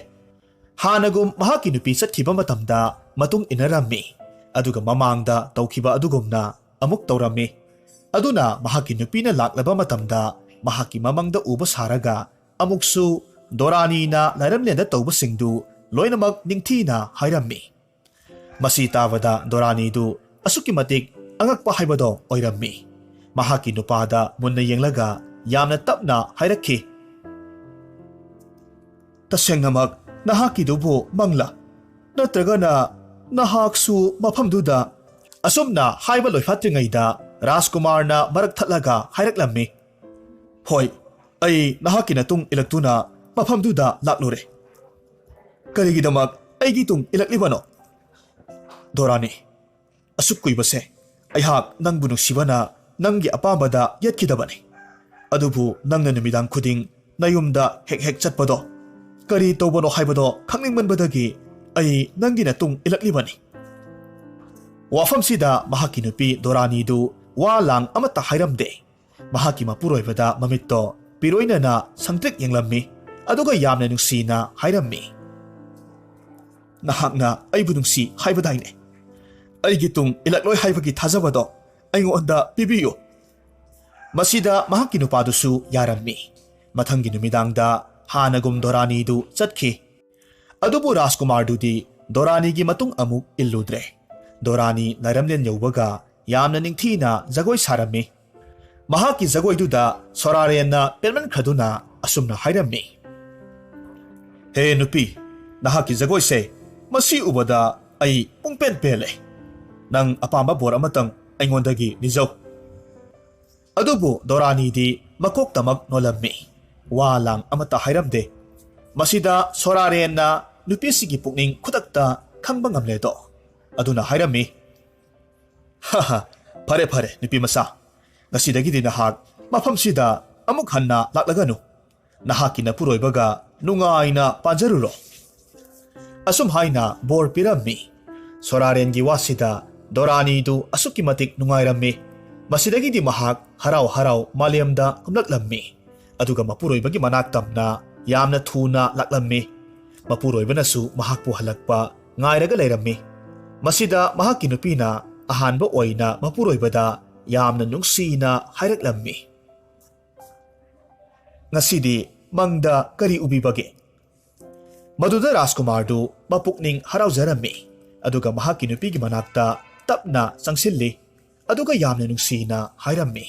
ꯍꯥꯟꯅꯒꯨꯝ ꯃꯍꯥꯛꯀꯤ ꯅꯨꯄꯤ ꯆꯠꯈꯤꯕ ꯃꯇꯝꯗ ꯃꯇꯨꯡ ꯏꯟꯅꯔꯝꯃꯤ, ꯑꯗꯨꯒ ꯃꯃꯥꯡꯗ ꯇꯧꯈꯤꯕ ꯑꯗꯨꯒꯨꯝꯅ ꯑꯃꯨꯛ ꯇꯧꯔꯝꯃꯤ꯫ ꯑꯗꯨꯅ ꯃꯍꯥꯛꯀꯤ ꯅꯨꯄꯤꯅ ꯂꯥꯛꯂꯕ ꯃꯇꯝꯗ ꯃꯍꯥꯛꯀꯤ ꯃꯃꯪꯗ ꯎꯕ ꯁꯥꯔꯒ ꯑꯃꯨꯛꯁꯨ ꯗꯣꯔꯥꯅꯤꯅ ꯂꯥꯏꯔꯝꯂꯦꯟꯗ ꯇꯧꯕꯁꯤꯡꯗꯨ ꯂꯣꯏꯅꯃꯛ ꯅꯤꯡꯊꯤꯅ ꯍꯥꯏꯔꯝꯃꯤ꯫ ꯃꯁꯤ ꯇꯥꯕꯗ ꯗꯣꯔꯥꯅꯤꯗꯨ ꯑꯁꯨꯛꯀꯤ ꯃꯇꯤꯛ ꯑꯉꯛꯄ ꯍꯥꯏꯕꯗꯣ ꯑꯣꯏꯔꯝꯃꯤ꯫ ꯃꯍꯥꯛꯀꯤ ꯅꯨꯄꯥꯗ ꯃꯨꯟꯅ ꯌꯦꯡꯂꯒ ꯌꯥꯝꯅ ꯇꯞꯅ ꯍꯥꯏꯔꯛꯈꯤ, "ꯇꯁꯦꯡꯅꯃꯛ ꯅꯍꯥꯛꯀꯤꯗꯨꯕꯨ ꯃꯪꯂꯥ? ꯅꯠꯇ꯭ꯔꯒꯅ ꯅꯍꯥꯛꯁꯨ ꯃꯐꯝꯗꯨꯗ?" ꯑꯁꯨꯝꯅ ꯍꯥꯏꯕ ꯂꯣꯏꯐꯥꯠꯇ꯭ꯔꯤꯉꯩꯗ ꯔꯥꯖꯀꯨꯃꯥꯔꯅ ꯃꯔꯛ ꯊꯠꯂꯒ ꯍꯥꯏꯔꯛꯂꯝꯃꯤ, "ꯍꯣꯏ, ꯑꯩ ꯅꯍꯥꯛꯀꯤ ꯅꯇꯨꯡ ꯏꯜꯂꯛꯇꯨꯅ ꯃꯐꯝꯗꯨꯗ ꯂꯥꯛꯂꯨꯔꯦ꯫ ꯀꯔꯤꯒꯤꯗꯃꯛ ꯑꯩꯒꯤ ꯇꯨꯡ ꯏꯜꯂꯛꯂꯤꯕꯅꯣ? ꯗꯣꯔꯥꯅꯤ, ꯑꯁꯨꯛ ꯀꯨꯏꯕꯁꯦ ꯑꯩꯍꯥꯛ ꯅꯪꯕꯨ ꯅꯨꯡꯁꯤꯕꯅ ꯅꯪꯒꯤ ꯑꯄꯥꯝꯕꯗ ꯌꯦꯠꯈꯤꯗꯕꯅꯤ꯫ ꯑꯗꯨꯕꯨ ꯅꯪꯅ ꯅꯨꯃꯤꯗꯥꯡ ꯈꯨꯗꯤꯡ ꯅꯌꯨꯝꯗ ꯍꯦꯛ ꯍꯦꯛ ꯆꯠꯄꯗꯣ ꯀꯔꯤ ꯇꯧꯕꯅꯣ ꯍꯥꯏꯕꯗꯣ ꯈꯪꯅꯤꯡꯃꯟꯕꯗꯒꯤ ꯑꯩ ꯅꯪꯒꯤ ꯅꯇꯨꯡ ꯏꯜꯂꯛꯂꯤꯕꯅꯤ꯫" ꯋꯥꯐꯝꯁꯤꯗ ꯃꯍꯥꯛꯀꯤ ꯅꯨꯄꯤ ꯗꯣꯔꯥꯅꯤꯗꯨ ꯋꯥ ꯂꯥꯡ ꯑꯃꯠꯇ ꯍꯥꯏꯔꯝꯗꯦ꯫ ꯃꯍꯥꯛꯀꯤ ꯃꯄꯨꯔꯣꯏꯕꯗ ꯃꯃꯤꯠꯇꯣ ꯄꯤꯔꯣꯏꯅꯅ ꯁꯪꯇ꯭ꯔꯤꯛ ꯌꯦꯡꯂꯝꯃꯤ, ꯑꯗꯨꯒ ꯌꯥꯝꯅ ꯅꯨꯡꯁꯤꯅ ꯍꯥꯏꯔꯝꯃꯤ, "ꯅꯍꯥꯛꯅ ꯑꯩꯕꯨ ꯅꯨꯡꯁꯤ ꯍꯥꯏꯕꯗꯥꯏꯅꯦ? ꯑꯩꯒꯤ ꯇꯨꯡ ꯏꯜꯂꯛꯂꯣꯏ ꯍꯥꯏꯕꯒꯤ ꯊꯥꯖꯕꯗꯣ ꯑꯩꯉꯣꯟꯗ ꯄꯤꯕꯤꯌꯨ꯫" ꯃꯁꯤꯗ ꯃꯍꯥꯛꯀꯤ ꯅꯨꯄꯥꯗꯨꯁꯨ ꯌꯥꯔꯝꯃꯤ꯫ ꯃꯊꯪꯒꯤ ꯅꯨꯃꯤꯗꯥꯡꯗ ꯍꯥꯟꯅꯒꯨꯝ ꯗꯣꯔꯥꯅꯤꯗꯨ ꯆꯠꯈꯤ꯫ ꯑꯗꯨꯕꯨ ꯔꯥꯖꯀꯨꯃꯥꯔꯗꯨꯗꯤ ꯗꯣꯔꯥꯅꯤꯒꯤ ꯃꯇꯨꯡ ꯑꯃꯨꯛ ꯏꯜꯂꯨꯗ꯭ꯔꯦ꯫ ꯗꯣꯔꯥꯅꯤ ꯂꯥꯏꯔꯝꯂꯦꯟ ꯌꯧꯕꯒ ꯌꯥꯝꯅ ꯅꯤꯡꯊꯤꯅ ꯖꯒꯣꯏ ꯁꯥꯔꯝꯃꯤ꯫ ꯃꯍꯥꯛꯀꯤ ꯖꯒꯣꯏꯗꯨꯗ ꯁꯣꯔꯥꯔꯦꯟꯅ ꯄꯦꯟꯃꯟꯈ꯭ꯔꯗꯨꯅ ꯑꯁꯨꯝꯅ ꯍꯥꯏꯔꯝꯃꯤ, "ꯍꯦ ꯅꯨꯄꯤ, ꯅꯍꯥꯛꯀꯤ ꯖꯒꯣꯏꯁꯦ ꯃꯁꯤ ꯎꯕꯗ ꯑꯩ ꯄꯨꯡꯄꯦꯟ ꯄꯦꯜꯂꯦ꯫ ꯅꯪ ꯑꯄꯥꯝꯕ ꯕꯣꯔ ꯑꯃꯇꯪ ꯑꯩꯉꯣꯟꯗꯒꯤ ꯅꯤꯖꯧ꯫" ꯑꯗꯨꯕꯨ ꯗꯣꯔꯥꯅꯤꯗꯤ ꯃꯀꯣꯛꯇꯃꯛ ꯅꯣꯜꯂꯝꯃꯤ꯫ ꯋꯥ ꯂꯥꯡ ꯑꯃꯠꯇ ꯍꯥꯏꯔꯝꯗꯦ꯫ ꯃꯁꯤꯗ ꯁꯣꯔꯥꯔꯦꯟꯅ ꯅꯨꯄꯤꯁꯤꯒꯤ ꯄꯨꯛꯅꯤꯡ ꯈꯨꯗꯛꯇ ꯈꯪꯕ ꯉꯝꯂꯦꯗꯣ꯫ ꯑꯗꯨꯅ ꯍꯥꯏꯔꯝꯃꯤ, "ꯍꯥ ꯍꯥ, ꯐꯔꯦ ꯐꯔꯦ, ꯅꯨꯄꯤ ꯃꯆꯥ, ꯉꯁꯤꯗꯒꯤꯗꯤ ꯅꯍꯥꯛ ꯃꯐꯝꯁꯤꯗ ꯑꯃꯨꯛ ꯍꯟꯅ ꯂꯥꯛꯂꯒꯅꯨ꯫ ꯅꯍꯥꯛꯀꯤ ꯅꯄꯨꯔꯣꯏꯕꯒ ꯅꯨꯡꯉꯥꯏꯅ ꯄꯥꯟꯖꯔꯨꯔꯣ꯫" ꯑꯁꯨꯝ ꯍꯥꯏꯅ ꯕꯣꯔ ꯄꯤꯔꯝꯃꯤ꯫ ꯁꯣꯔꯥꯔꯦꯟꯒꯤ ꯋꯥꯁꯤꯗ ꯗꯣꯔꯥꯅꯤꯗꯨ ꯑꯁꯨꯛꯀꯤ ꯃꯇꯤꯛ ꯅꯨꯡꯉꯥꯏꯔꯝꯃꯤ꯫ ꯃꯁꯤꯗꯒꯤꯗꯤ ꯃꯍꯥꯛ ꯍꯔꯥꯎ ꯍꯔꯥꯎ ꯃꯥꯂꯦꯝꯗ ꯀꯨꯝꯂꯛꯂꯝꯃꯤ꯫ ꯑꯗꯨꯒ ꯃꯄꯨꯔꯣꯏꯕꯒꯤ ꯃꯅꯥꯛ ꯇꯝꯅ ꯌꯥꯝꯅ ꯊꯨꯅ ꯂꯥꯛꯂꯝꯃꯤ꯫ ꯃꯄꯨꯔꯣꯏꯕꯅꯁꯨ ꯃꯍꯥꯛꯄꯨ ꯍꯜꯂꯛꯄ ꯉꯥꯏꯔꯒ ꯂꯩꯔꯝꯃꯤ꯫ ꯃꯁꯤꯗ ꯃꯍꯥꯛꯀꯤ ꯅꯨꯄꯤꯅ ꯑꯍꯥꯟꯕ ꯑꯣꯏꯅ ꯃꯄꯨꯔꯣꯏꯕꯗ ꯌꯥꯝꯅ ꯅꯨꯡꯁꯤꯅ ꯍꯥꯏꯔꯛꯂꯝꯃꯤ, "ꯉꯁꯤꯗꯤ ꯃꯪꯗ ꯀꯔꯤ ꯎꯕꯤꯕꯒꯦ?" ꯃꯗꯨꯗ ꯔꯥꯖꯀꯨꯃꯥꯔꯗꯨ ꯃꯄꯨꯛꯅꯤꯡ ꯍꯔꯥꯎꯖꯔꯝꯃꯤ꯫ ꯑꯗꯨꯒ ꯃꯍꯥꯛꯀꯤ ꯅꯨꯄꯤꯒꯤ ꯃꯅꯥꯛꯇ ꯇꯞꯅ ꯆꯪꯁꯤꯜꯂꯤ꯫ ꯑꯗꯨꯒ ꯌꯥꯝꯅ ꯅꯨꯡꯁꯤꯅ ꯍꯥꯏꯔꯝꯃꯤ,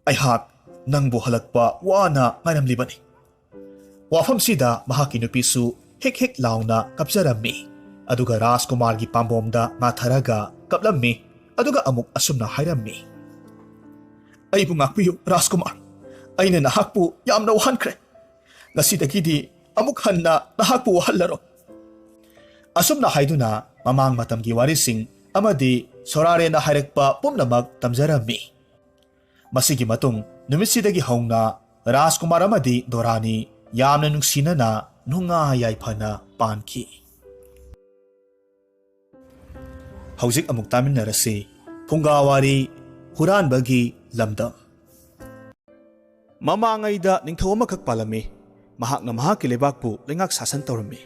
"ꯑꯩꯍꯥꯛ ꯅꯪꯕꯨ ꯍꯜꯂꯛꯄ ꯋꯥꯅ ꯉꯥꯏꯔꯝꯂꯤꯕꯅꯤ꯫" ꯋꯥꯐꯝꯁꯤꯗ ꯃꯍꯥꯛꯀꯤ ꯅꯨꯄꯤꯁꯨ ꯍꯤꯛ ꯍꯤꯛ ꯂꯥꯎꯅ ꯀꯞꯆꯔꯝꯃꯤ꯫ ꯑꯗꯨꯒ ꯔꯥꯖꯀꯨꯃꯥꯔꯒꯤ ꯄꯥꯝꯕꯣꯝꯗ ꯉꯥꯊꯔꯒ ꯀꯞꯂꯝꯃꯤ꯫ ꯑꯗꯨꯒ ꯑꯃꯨꯛ ꯑꯁꯨꯝꯅ ꯍꯥꯏꯔꯝꯃꯤ, "ꯑꯩꯕꯨ ꯉꯥꯛꯄꯤꯌꯨ ꯔꯥꯖꯀꯨꯃꯥꯔ, ꯑꯩꯅ ꯅꯍꯥꯛꯄꯨ ꯌꯥꯝꯅ ꯋꯥꯍꯟꯈ꯭ꯔꯦ꯫ ꯉꯁꯤꯗꯒꯤꯗꯤ ꯑꯃꯨꯛ ꯍꯟꯅ ꯅꯍꯥꯛꯄꯨ ꯋꯥꯍꯜꯂꯔꯣꯏ꯫" ꯑꯁꯨꯝꯅ ꯍꯥꯏꯗꯨꯅ ꯃꯃꯥꯡ ꯃꯇꯝꯒꯤ ꯋꯥꯔꯤꯁꯤꯡ ꯑꯃꯗꯤ ꯁꯣꯔꯥꯔꯦꯟꯅ ꯍꯥꯏꯔꯛꯄ ꯄꯨꯝꯅꯃꯛ ꯇꯝꯖꯔꯝꯃꯤ꯫ ꯃꯁꯤꯒꯤ ꯃꯇꯨꯡ ꯅꯨꯃꯤꯠꯁꯤꯗꯒꯤ ꯍꯧꯅ ꯔꯥꯖꯀꯨꯃꯥꯔ ꯑꯃꯗꯤ ꯗꯣꯔꯥꯅꯤ ꯌꯥꯝꯅ ꯅꯨꯡꯁꯤꯅꯅ ꯅꯨꯡꯉꯥꯏ ꯌꯥꯏꯐꯅ ꯄꯥꯟꯈꯤ꯫ ꯍꯧꯖꯤꯛ ꯑꯃꯨꯛ ꯇꯥꯃꯤꯟꯅꯔꯁꯤ ꯐꯨꯡꯒꯥꯋꯥꯔꯤ, ꯍꯨꯔꯥꯟꯕꯒꯤ ꯂꯝꯗꯝ꯫ ꯃꯃꯥꯡꯉꯩꯗ ꯅꯤꯡꯊꯧ ꯑꯃꯈꯛ ꯄꯥꯜꯂꯝꯃꯤ꯫ ꯃꯍꯥꯛꯅ ꯃꯍꯥꯛꯀꯤ ꯂꯩꯕꯥꯛꯄꯨ ꯂꯩꯉꯥꯛ ꯁꯥꯁꯟ ꯇꯧꯔꯝꯃꯤ꯫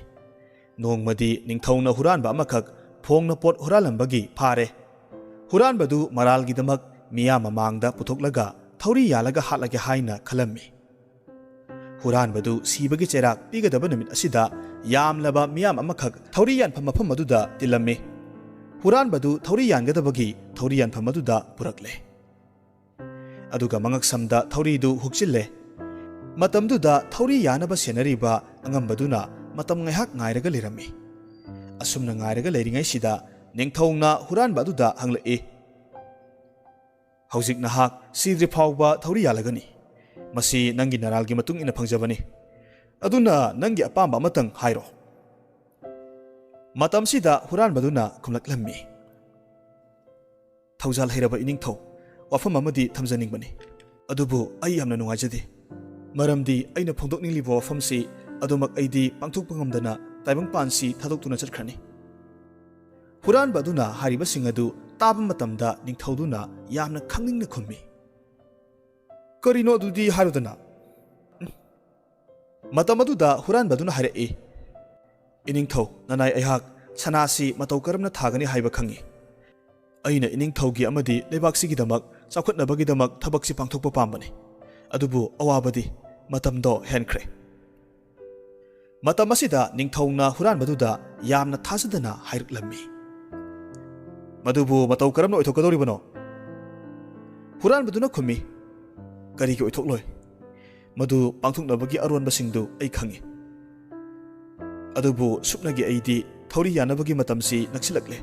ꯅꯣꯡꯃꯗꯤ ꯅꯤꯡꯊꯧꯅ ꯍꯨꯔꯥꯟꯕ ꯑꯃꯈꯛ ꯐꯣꯡꯅ ꯄꯣꯠ ꯍꯨꯔꯥꯜꯂꯝꯕꯒꯤ ꯐꯥꯔꯦ꯫ ꯍꯨꯔꯥꯟꯕꯗꯨ ꯃꯔꯥꯜꯒꯤꯗꯃꯛ ꯃꯤꯌꯥꯝ ꯃꯃꯥꯡꯗ ꯄꯨꯊꯣꯛꯂꯒ ꯊꯧꯔꯤ ꯌꯥꯜꯂꯒ ꯍꯥꯠꯂꯒꯦ ꯍꯥꯏꯅ ꯈꯜꯂꯝꯃꯤ꯫ ꯍꯨꯔꯥꯟꯕꯗꯨ ꯁꯤꯕꯒꯤ ꯆꯩꯔꯥꯛ ꯄꯤꯒꯗꯕ ꯅꯨꯃꯤꯠ ꯑꯁꯤꯗ ꯌꯥꯝꯂꯕ ꯃꯤꯌꯥꯝ ꯑꯃꯈꯛ ꯊꯧꯔꯤ ꯌꯥꯟꯐꯝ ꯃꯐꯝ ꯑꯗꯨꯗ ꯇꯤꯜꯂꯝꯃꯤ꯫ ꯍꯨꯔꯥꯟꯕꯗꯨ ꯊꯧꯔꯤ ꯌꯥꯟꯒꯗꯕꯒꯤ ꯊꯧꯔꯤ ꯌꯥꯟꯐꯝ ꯑꯗꯨꯗ ꯄꯨꯔꯛꯂꯦ꯫ ꯑꯗꯨꯒ ꯃꯉꯛꯁꯝꯗ ꯊꯧꯔꯤꯗꯨ ꯍꯨꯛꯆꯤꯜꯂꯦ꯫ ꯃꯇꯝꯗꯨꯗ ꯊꯧꯔꯤ ꯌꯥꯅꯕ ꯁꯦꯟꯅꯔꯤꯕ ꯑꯉꯝꯕꯗꯨꯅ ꯃꯇꯝ ꯉꯥꯏꯍꯥꯛ ꯉꯥꯏꯔꯒ ꯂꯩꯔꯝꯃꯤ꯫ ꯑꯁꯨꯝꯅ ꯉꯥꯏꯔꯒ ꯂꯩꯔꯤꯉꯩꯁꯤꯗ ꯅꯤꯡꯊꯧꯅ ꯍꯨꯔꯥꯟꯕ ꯑꯗꯨꯗ ꯍꯪꯂꯛꯏ, "ꯍꯧꯖꯤꯛ ꯅꯍꯥꯛ ꯁꯤꯗ꯭ꯔꯤ ꯐꯥꯎꯕ ꯊꯧꯔꯤ ꯌꯥꯜꯂꯒꯅꯤ꯫ ꯃꯁꯤ ꯅꯪꯒꯤ ꯅꯔꯥꯜꯒꯤ ꯃꯇꯨꯡ ꯏꯟꯅ ꯐꯪꯖꯕꯅꯤ꯫ ꯑꯗꯨꯅ ꯅꯪꯒꯤ ꯑꯄꯥꯝꯕ ꯑꯃꯇꯪ ꯍꯥꯏꯔꯣ꯫" ꯃꯇꯝꯁꯤꯗ ꯍꯨꯔꯥꯟꯕꯗꯨꯅ ꯈꯨꯝꯂꯛꯂꯝꯃꯤ, "ꯊꯧꯖꯥꯜ ꯍꯩꯔꯕ ꯏꯅꯤꯡꯊꯧ, ꯋꯥꯐꯝ ꯑꯃꯗꯤ ꯊꯝꯖꯅꯤꯡꯕꯅꯤ꯫ ꯑꯗꯨꯕꯨ ꯑꯩ ꯌꯥꯝꯅ ꯅꯨꯡꯉꯥꯏꯖꯗꯦ, ꯃꯔꯝꯗꯤ ꯑꯩꯅ ꯐꯣꯡꯗꯣꯛꯅꯤꯡꯂꯤꯕ ꯋꯥꯐꯝꯁꯤ ꯑꯗꯨꯃꯛ ꯑꯩꯗꯤ ꯄꯥꯡꯊꯣꯛꯄ ꯉꯝꯗꯅ ꯇꯥꯏꯕꯪꯄꯥꯟꯁꯤ ꯊꯥꯗꯣꯛꯇꯨꯅ ꯆꯠꯈ꯭ꯔꯅꯤ꯫" ꯍꯨꯔꯥꯟꯕ ꯑꯗꯨꯅ ꯍꯥꯏꯔꯤꯕꯁꯤꯡ ꯑꯗꯨ ꯇꯥꯕ ꯃꯇꯝꯗ ꯅꯤꯡꯊꯧꯗꯨꯅ ꯌꯥꯝꯅ ꯈꯪꯅꯤꯡꯅ ꯈꯨꯝꯃꯤ, "ꯀꯔꯤꯅꯣ ꯑꯗꯨꯗꯤ ꯍꯥꯏꯔꯨꯗꯅ?" "ꯎꯝ, ꯃꯇꯝ ꯑꯗꯨꯗ ꯍꯨꯔꯥꯟꯕꯗꯨꯅ ꯍꯥꯏꯔꯛꯏ, "ꯏꯅꯤꯡꯊꯧ, ꯅꯅꯥꯏ ꯑꯩꯍꯥꯛ ꯁꯅꯥꯁꯤ ꯃꯇꯧ ꯀꯔꯝꯅ ꯊꯥꯒꯅꯤ ꯍꯥꯏꯕ ꯈꯪꯏ꯫ ꯑꯩꯅ ꯏꯅꯤꯡꯊꯧꯒꯤ ꯑꯃꯗꯤ ꯂꯩꯕꯥꯛꯁꯤꯒꯤꯗꯃꯛ ꯆꯥꯎꯈꯠꯅꯕꯒꯤꯗꯃꯛ ꯊꯕꯛꯁꯤ ꯄꯥꯡꯊꯣꯛꯄ ꯄꯥꯝꯕꯅꯤ꯫ ꯑꯗꯨꯕꯨ ꯑꯋꯥꯕꯗꯤ ꯃꯇꯝꯗꯣ ꯍꯦꯟꯈ꯭ꯔꯦ꯫" ꯃꯇꯝ ꯑꯁꯤꯗ ꯅꯤꯡꯊꯧꯅ ꯍꯨꯔꯥꯟꯕꯗꯨꯗ ꯌꯥꯝꯅ ꯊꯥꯖꯗꯅ ꯍꯥꯏꯔꯛꯂꯝꯃꯤ, "ꯃꯗꯨꯕꯨ ꯃꯇꯧ ꯀꯔꯝꯅ ꯑꯣꯏꯊꯣꯛꯀꯗꯧꯔꯤꯕꯅꯣ?" ꯍꯨꯔꯥꯟꯕꯗꯨꯅ ꯈꯨꯝꯃꯤ, "ꯀꯔꯤꯒꯤ ꯑꯣꯏꯊꯣꯛꯂꯣꯏ? ꯃꯗꯨ ꯄꯥꯡꯊꯣꯛꯅꯕꯒꯤ ꯑꯔꯣꯟꯕꯁꯤꯡꯗꯨ ꯑꯩ ꯈꯪꯏ꯫ ꯑꯗꯨꯕꯨ ꯁꯨꯞꯅꯒꯤ ꯑꯩꯗꯤ ꯊꯧꯔꯤ ꯌꯥꯅꯕꯒꯤ ꯃꯇꯝꯁꯤ ꯅꯛꯁꯤꯜꯂꯛꯂꯦ꯫"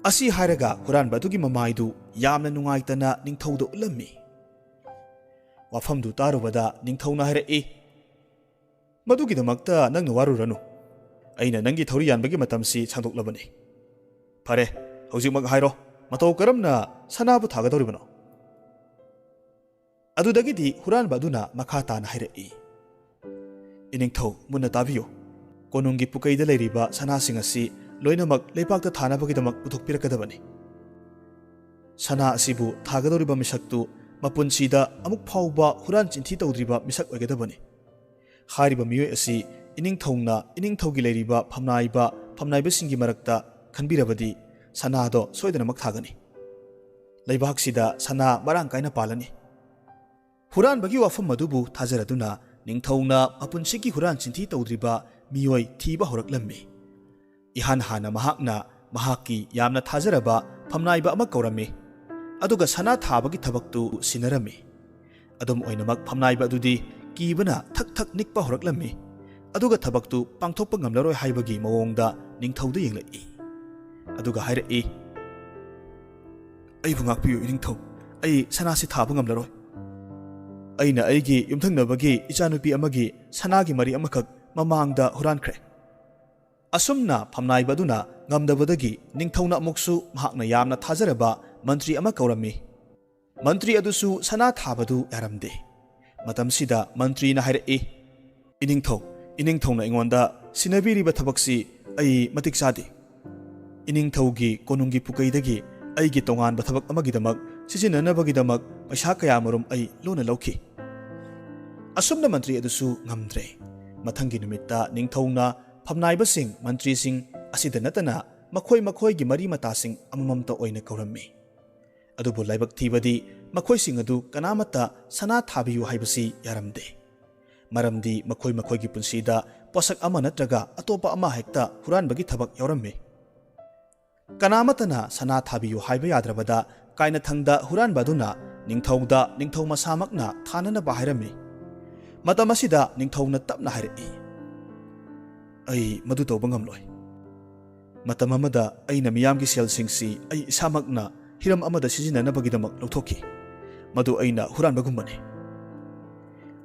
ꯑꯁꯤ ꯍꯥꯏꯔꯒ ꯍꯨꯔꯥꯟꯕ ꯑꯗꯨꯒꯤ ꯃꯃꯥꯏꯗꯨ ꯌꯥꯝꯅ ꯅꯨꯡꯉꯥꯏꯇꯅ ꯅꯤꯡꯊꯧꯗ ꯎꯠꯂꯝꯃꯤ꯫ ꯋꯥꯐꯝꯗꯨ ꯇꯥꯔꯨꯕꯗ ꯅꯤꯡꯊꯧꯅ ꯍꯥꯏꯔꯛꯏ, "ꯃꯗꯨꯒꯤꯗꯃꯛꯇ ꯅꯪꯅ ꯋꯥꯔꯨꯔꯅꯨ꯫ ꯑꯩꯅ ꯅꯪꯒꯤ ꯊꯧꯔꯤ ꯌꯥꯟꯕꯒꯤ ꯃꯇꯝꯁꯤ ꯁꯥꯡꯗꯣꯛꯂꯕꯅꯤ꯫ ꯐꯔꯦ, ꯍꯧꯖꯤꯛꯃꯛ ꯍꯥꯏꯔꯣ, ꯃꯇꯧ ꯀꯔꯝꯅ ꯁꯅꯥꯕꯨ ꯊꯥꯒꯗꯧꯔꯤꯕꯅꯣ?" ꯑꯗꯨꯗꯒꯤꯗꯤ ꯍꯨꯔꯥꯟꯕ ꯑꯗꯨꯅ ꯃꯈꯥ ꯇꯥꯅ ꯍꯥꯏꯔꯛꯏ, "ꯏꯅꯤꯡꯊꯧ, ꯃꯨꯟꯅ ꯇꯥꯕꯤꯌꯨ꯫ ꯀꯣꯅꯨꯡꯒꯤ ꯄꯨꯀꯩꯗ ꯂꯩꯔꯤꯕ ꯁꯅꯥꯁꯤꯡ ꯑꯁꯤ ꯂꯣꯏꯅꯃꯛ ꯂꯩꯄꯥꯛꯇ ꯊꯥꯅꯕꯒꯤꯗꯃꯛ ꯄꯨꯊꯣꯛꯄꯤꯔꯛꯀꯗꯕꯅꯤ꯫ ꯁꯅꯥ ꯑꯁꯤꯕꯨ ꯊꯥꯒꯗꯧꯔꯤꯕ ꯃꯤꯁꯛꯇꯨ ꯃꯄꯨꯟꯁꯤꯗ ꯑꯃꯨꯛ ꯐꯥꯎꯕ ꯍꯨꯔꯥꯟ ꯆꯤꯟꯊꯤ ꯇꯧꯗ꯭ꯔꯤꯕ ꯃꯤꯁꯛ ꯑꯣꯏꯒꯗꯕꯅꯤ꯫ ꯍꯥꯏꯔꯤꯕ ꯃꯤꯑꯣꯏ ꯑꯁꯤ ꯏꯅꯤꯡꯊꯧꯅ ꯏꯅꯤꯡꯊꯧꯒꯤ ꯂꯩꯔꯤꯕ ꯐꯝꯅꯥꯏꯕ, ꯐꯝꯅꯥꯏꯕꯁꯤꯡꯒꯤ ꯃꯔꯛꯇ ꯈꯟꯕꯤꯔꯕꯗꯤ ꯁꯅꯥꯗꯣ ꯁꯣꯏꯗꯅꯃꯛ ꯊꯥꯒꯅꯤ꯫ ꯂꯩꯕꯥꯛꯁꯤꯗ ꯁꯅꯥ ꯃꯔꯥꯡ ꯀꯥꯏꯅ ꯄꯥꯜꯂꯅꯤ꯫" ꯍꯨꯔꯥꯟꯕꯒꯤ ꯋꯥꯐꯝ ꯑꯗꯨꯕꯨ ꯊꯥꯖꯔꯗꯨꯅ ꯅꯤꯡꯊꯧꯅ ꯃꯄꯨꯟꯁꯤꯒꯤ ꯍꯨꯔꯥꯟ ꯆꯤꯟꯊꯤ ꯇꯧꯗ꯭ꯔꯤꯕ ꯃꯤꯑꯣꯏ ꯊꯤꯕ ꯍꯧꯔꯛꯂꯝꯃꯤ꯫ ꯏꯍꯥꯟ ꯍꯥꯟꯅ ꯃꯍꯥꯛꯅ ꯃꯍꯥꯛꯀꯤ ꯌꯥꯝꯅ ꯊꯥꯖꯔꯕ ꯐꯝꯅꯥꯏꯕ ꯑꯃ ꯀꯧꯔꯝꯃꯤ, ꯑꯗꯨꯒ ꯁꯅꯥ ꯊꯥꯕꯒꯤ ꯊꯕꯛꯇꯨ ꯁꯤꯟꯅꯔꯝꯃꯤ꯫ ꯑꯗꯨꯝ ꯑꯣꯏꯅꯃꯛ, ꯐꯝꯅꯥꯏꯕ ꯑꯗꯨꯗꯤ ꯀꯤꯕꯅ ꯊꯛ ꯊꯛ ꯅꯤꯛꯄ ꯍꯧꯔꯛꯂꯝꯃꯤ, ꯑꯗꯨꯒ ꯊꯕꯛꯇꯨ ꯄꯥꯡꯊꯣꯛꯄ ꯉꯝꯂꯔꯣꯏ ꯍꯥꯏꯕꯒꯤ ꯃꯑꯣꯡꯗ ꯅꯤꯡꯊꯧꯗ ꯌꯦꯡꯂꯛꯏ꯫ ꯑꯗꯨꯒ ꯍꯥꯏꯔꯛꯏ, "ꯑꯩꯕꯨ ꯉꯥꯛꯄꯤꯌꯨ, ꯏꯅꯤꯡꯊꯧ꯫ ꯑꯩ ꯁꯅꯥꯁꯤ ꯊꯥꯕ ꯉꯝꯂꯔꯣꯏ꯫ ꯑꯩꯅ ꯑꯩꯒꯤ ꯌꯨꯝꯊꯪꯅꯕꯒꯤ ꯏꯆꯥꯅꯨꯄꯤ ꯑꯃꯒꯤ ꯁꯅꯥꯒꯤ ꯃꯔꯤ ꯑꯃꯈꯛ ꯃꯃꯥꯡꯗ ꯍꯨꯔꯥꯟꯈ꯭ꯔꯦ꯫" ꯑꯁꯨꯝꯅ ꯐꯝꯅꯥꯏꯕ ꯑꯗꯨꯅ ꯉꯝꯗꯕꯗꯒꯤ ꯅꯤꯡꯊꯧꯅ ꯑꯃꯨꯛꯁꯨ ꯃꯍꯥꯛꯅ ꯌꯥꯝꯅ ꯊꯥꯖꯔꯕ ꯃꯟꯇ꯭ꯔꯤ ꯑꯃ ꯀꯧꯔꯝꯃꯤ꯫ ꯃꯟꯇ꯭ꯔꯤ ꯑꯗꯨꯁꯨ ꯁꯅꯥ ꯊꯥꯕꯗꯨ ꯌꯥꯔꯝꯗꯦ꯫ ꯃꯇꯝꯁꯤꯗ ꯃꯟꯇ꯭ꯔꯤꯅ ꯍꯥꯏꯔꯛꯏ, "ꯏꯅꯤꯡꯊꯧ, ꯏꯅꯤꯡꯊꯧꯅ ꯑꯩꯉꯣꯟꯗ ꯁꯤꯟꯅꯕꯤꯔꯤꯕ ꯊꯕꯛꯁꯤ ꯑꯩ ꯃꯇꯤꯛ ꯆꯥꯗꯦ꯫ ꯏꯅꯤꯡꯊꯧꯒꯤ ꯀꯣꯅꯨꯡꯒꯤ ꯄꯨꯀꯩꯗꯒꯤ ꯑꯩꯒꯤ ꯇꯣꯉꯥꯟꯕ ꯊꯕꯛ ꯑꯃꯒꯤꯗꯃꯛ ꯁꯤꯖꯤꯟꯅꯅꯕꯒꯤꯗꯃꯛ ꯄꯩꯁꯥ ꯀꯌꯥꯃꯔꯨꯝ ꯑꯩ ꯂꯣꯟꯅ ꯂꯧꯈꯤ꯫ ꯑꯁꯨꯝꯅ ꯃꯟꯇ꯭ꯔꯤ ꯑꯗꯨꯁꯨ ꯉꯝꯗ꯭ꯔꯦ꯫ ꯃꯊꯪꯒꯤ ꯅꯨꯃꯤꯠꯇ ꯅꯤꯡꯊꯧꯅ ꯐꯝꯅꯥꯏꯕꯁꯤꯡ, ꯃꯟꯇ꯭ꯔꯤꯁꯤꯡ ꯑꯁꯤꯗ ꯅꯠꯇꯅ ꯃꯈꯣꯏ ꯃꯈꯣꯏꯒꯤ ꯃꯔꯤ ꯃꯇꯥꯁꯤꯡ ꯑꯃꯃꯝꯇ ꯑꯣꯏꯅ ꯀꯧꯔꯝꯃꯤ꯫ ꯑꯗꯨꯕꯨ ꯂꯥꯏꯕꯛ ꯊꯤꯕꯗꯤ ꯃꯈꯣꯏꯁꯤꯡ ꯑꯗꯨ ꯀꯅꯥꯃꯠꯇ ꯁꯅꯥ ꯊꯥꯕꯤꯌꯨ ꯍꯥꯏꯕꯁꯤ ꯌꯥꯔꯝꯗꯦ꯫ ꯃꯔꯝꯗꯤ ꯃꯈꯣꯏ ꯃꯈꯣꯏꯒꯤ ꯄꯨꯟꯁꯤꯗ ꯄꯣꯠꯁꯛ ꯑꯃ ꯅꯠꯇ꯭ꯔꯒ ꯑꯇꯣꯞꯄ ꯑꯃ ꯍꯦꯛꯇ ꯍꯨꯔꯥꯟꯕꯒꯤ ꯊꯕꯛ ꯌꯥꯎꯔꯝꯃꯤ꯫ ꯀꯅꯥꯃꯠꯇꯅ ꯁꯅꯥ ꯊꯥꯕꯤꯌꯨ ꯍꯥꯏꯕ ꯌꯥꯗ꯭ꯔꯕꯗ ꯀꯥꯏꯅꯊꯪꯗ ꯍꯨꯔꯥꯟꯕ ꯑꯗꯨꯅ ꯅꯤꯡꯊꯧꯗ ꯅꯤꯡꯊꯧ ꯃꯁꯥꯃꯛꯅ ꯊꯥꯅꯅꯕ ꯍꯥꯏꯔꯝꯃꯤ꯫ ꯃꯇꯝ ꯑꯁꯤꯗ ꯅꯤꯡꯊꯧꯅ ꯇꯞꯅ ꯍꯥꯏꯔꯛꯏ, "ꯑꯩ ꯃꯗꯨ ꯇꯧꯕ ꯉꯝꯂꯣꯏ꯫ ꯃꯇꯝ ꯑꯃꯗ ꯑꯩꯅ ꯃꯤꯌꯥꯝꯒꯤ ꯁꯦꯜꯁꯤꯡꯁꯤ ꯑꯩ ꯏꯁꯥꯃꯛꯅ ꯍꯤꯔꯝ ꯑꯃꯗ ꯁꯤꯖꯤꯟꯅꯅꯕꯒꯤꯗꯃꯛ ꯂꯧꯊꯣꯛꯈꯤ꯫ ꯃꯗꯨ ꯑꯩꯅ ꯍꯨꯔꯥꯟꯕꯒꯨꯝꯕꯅꯤ꯫"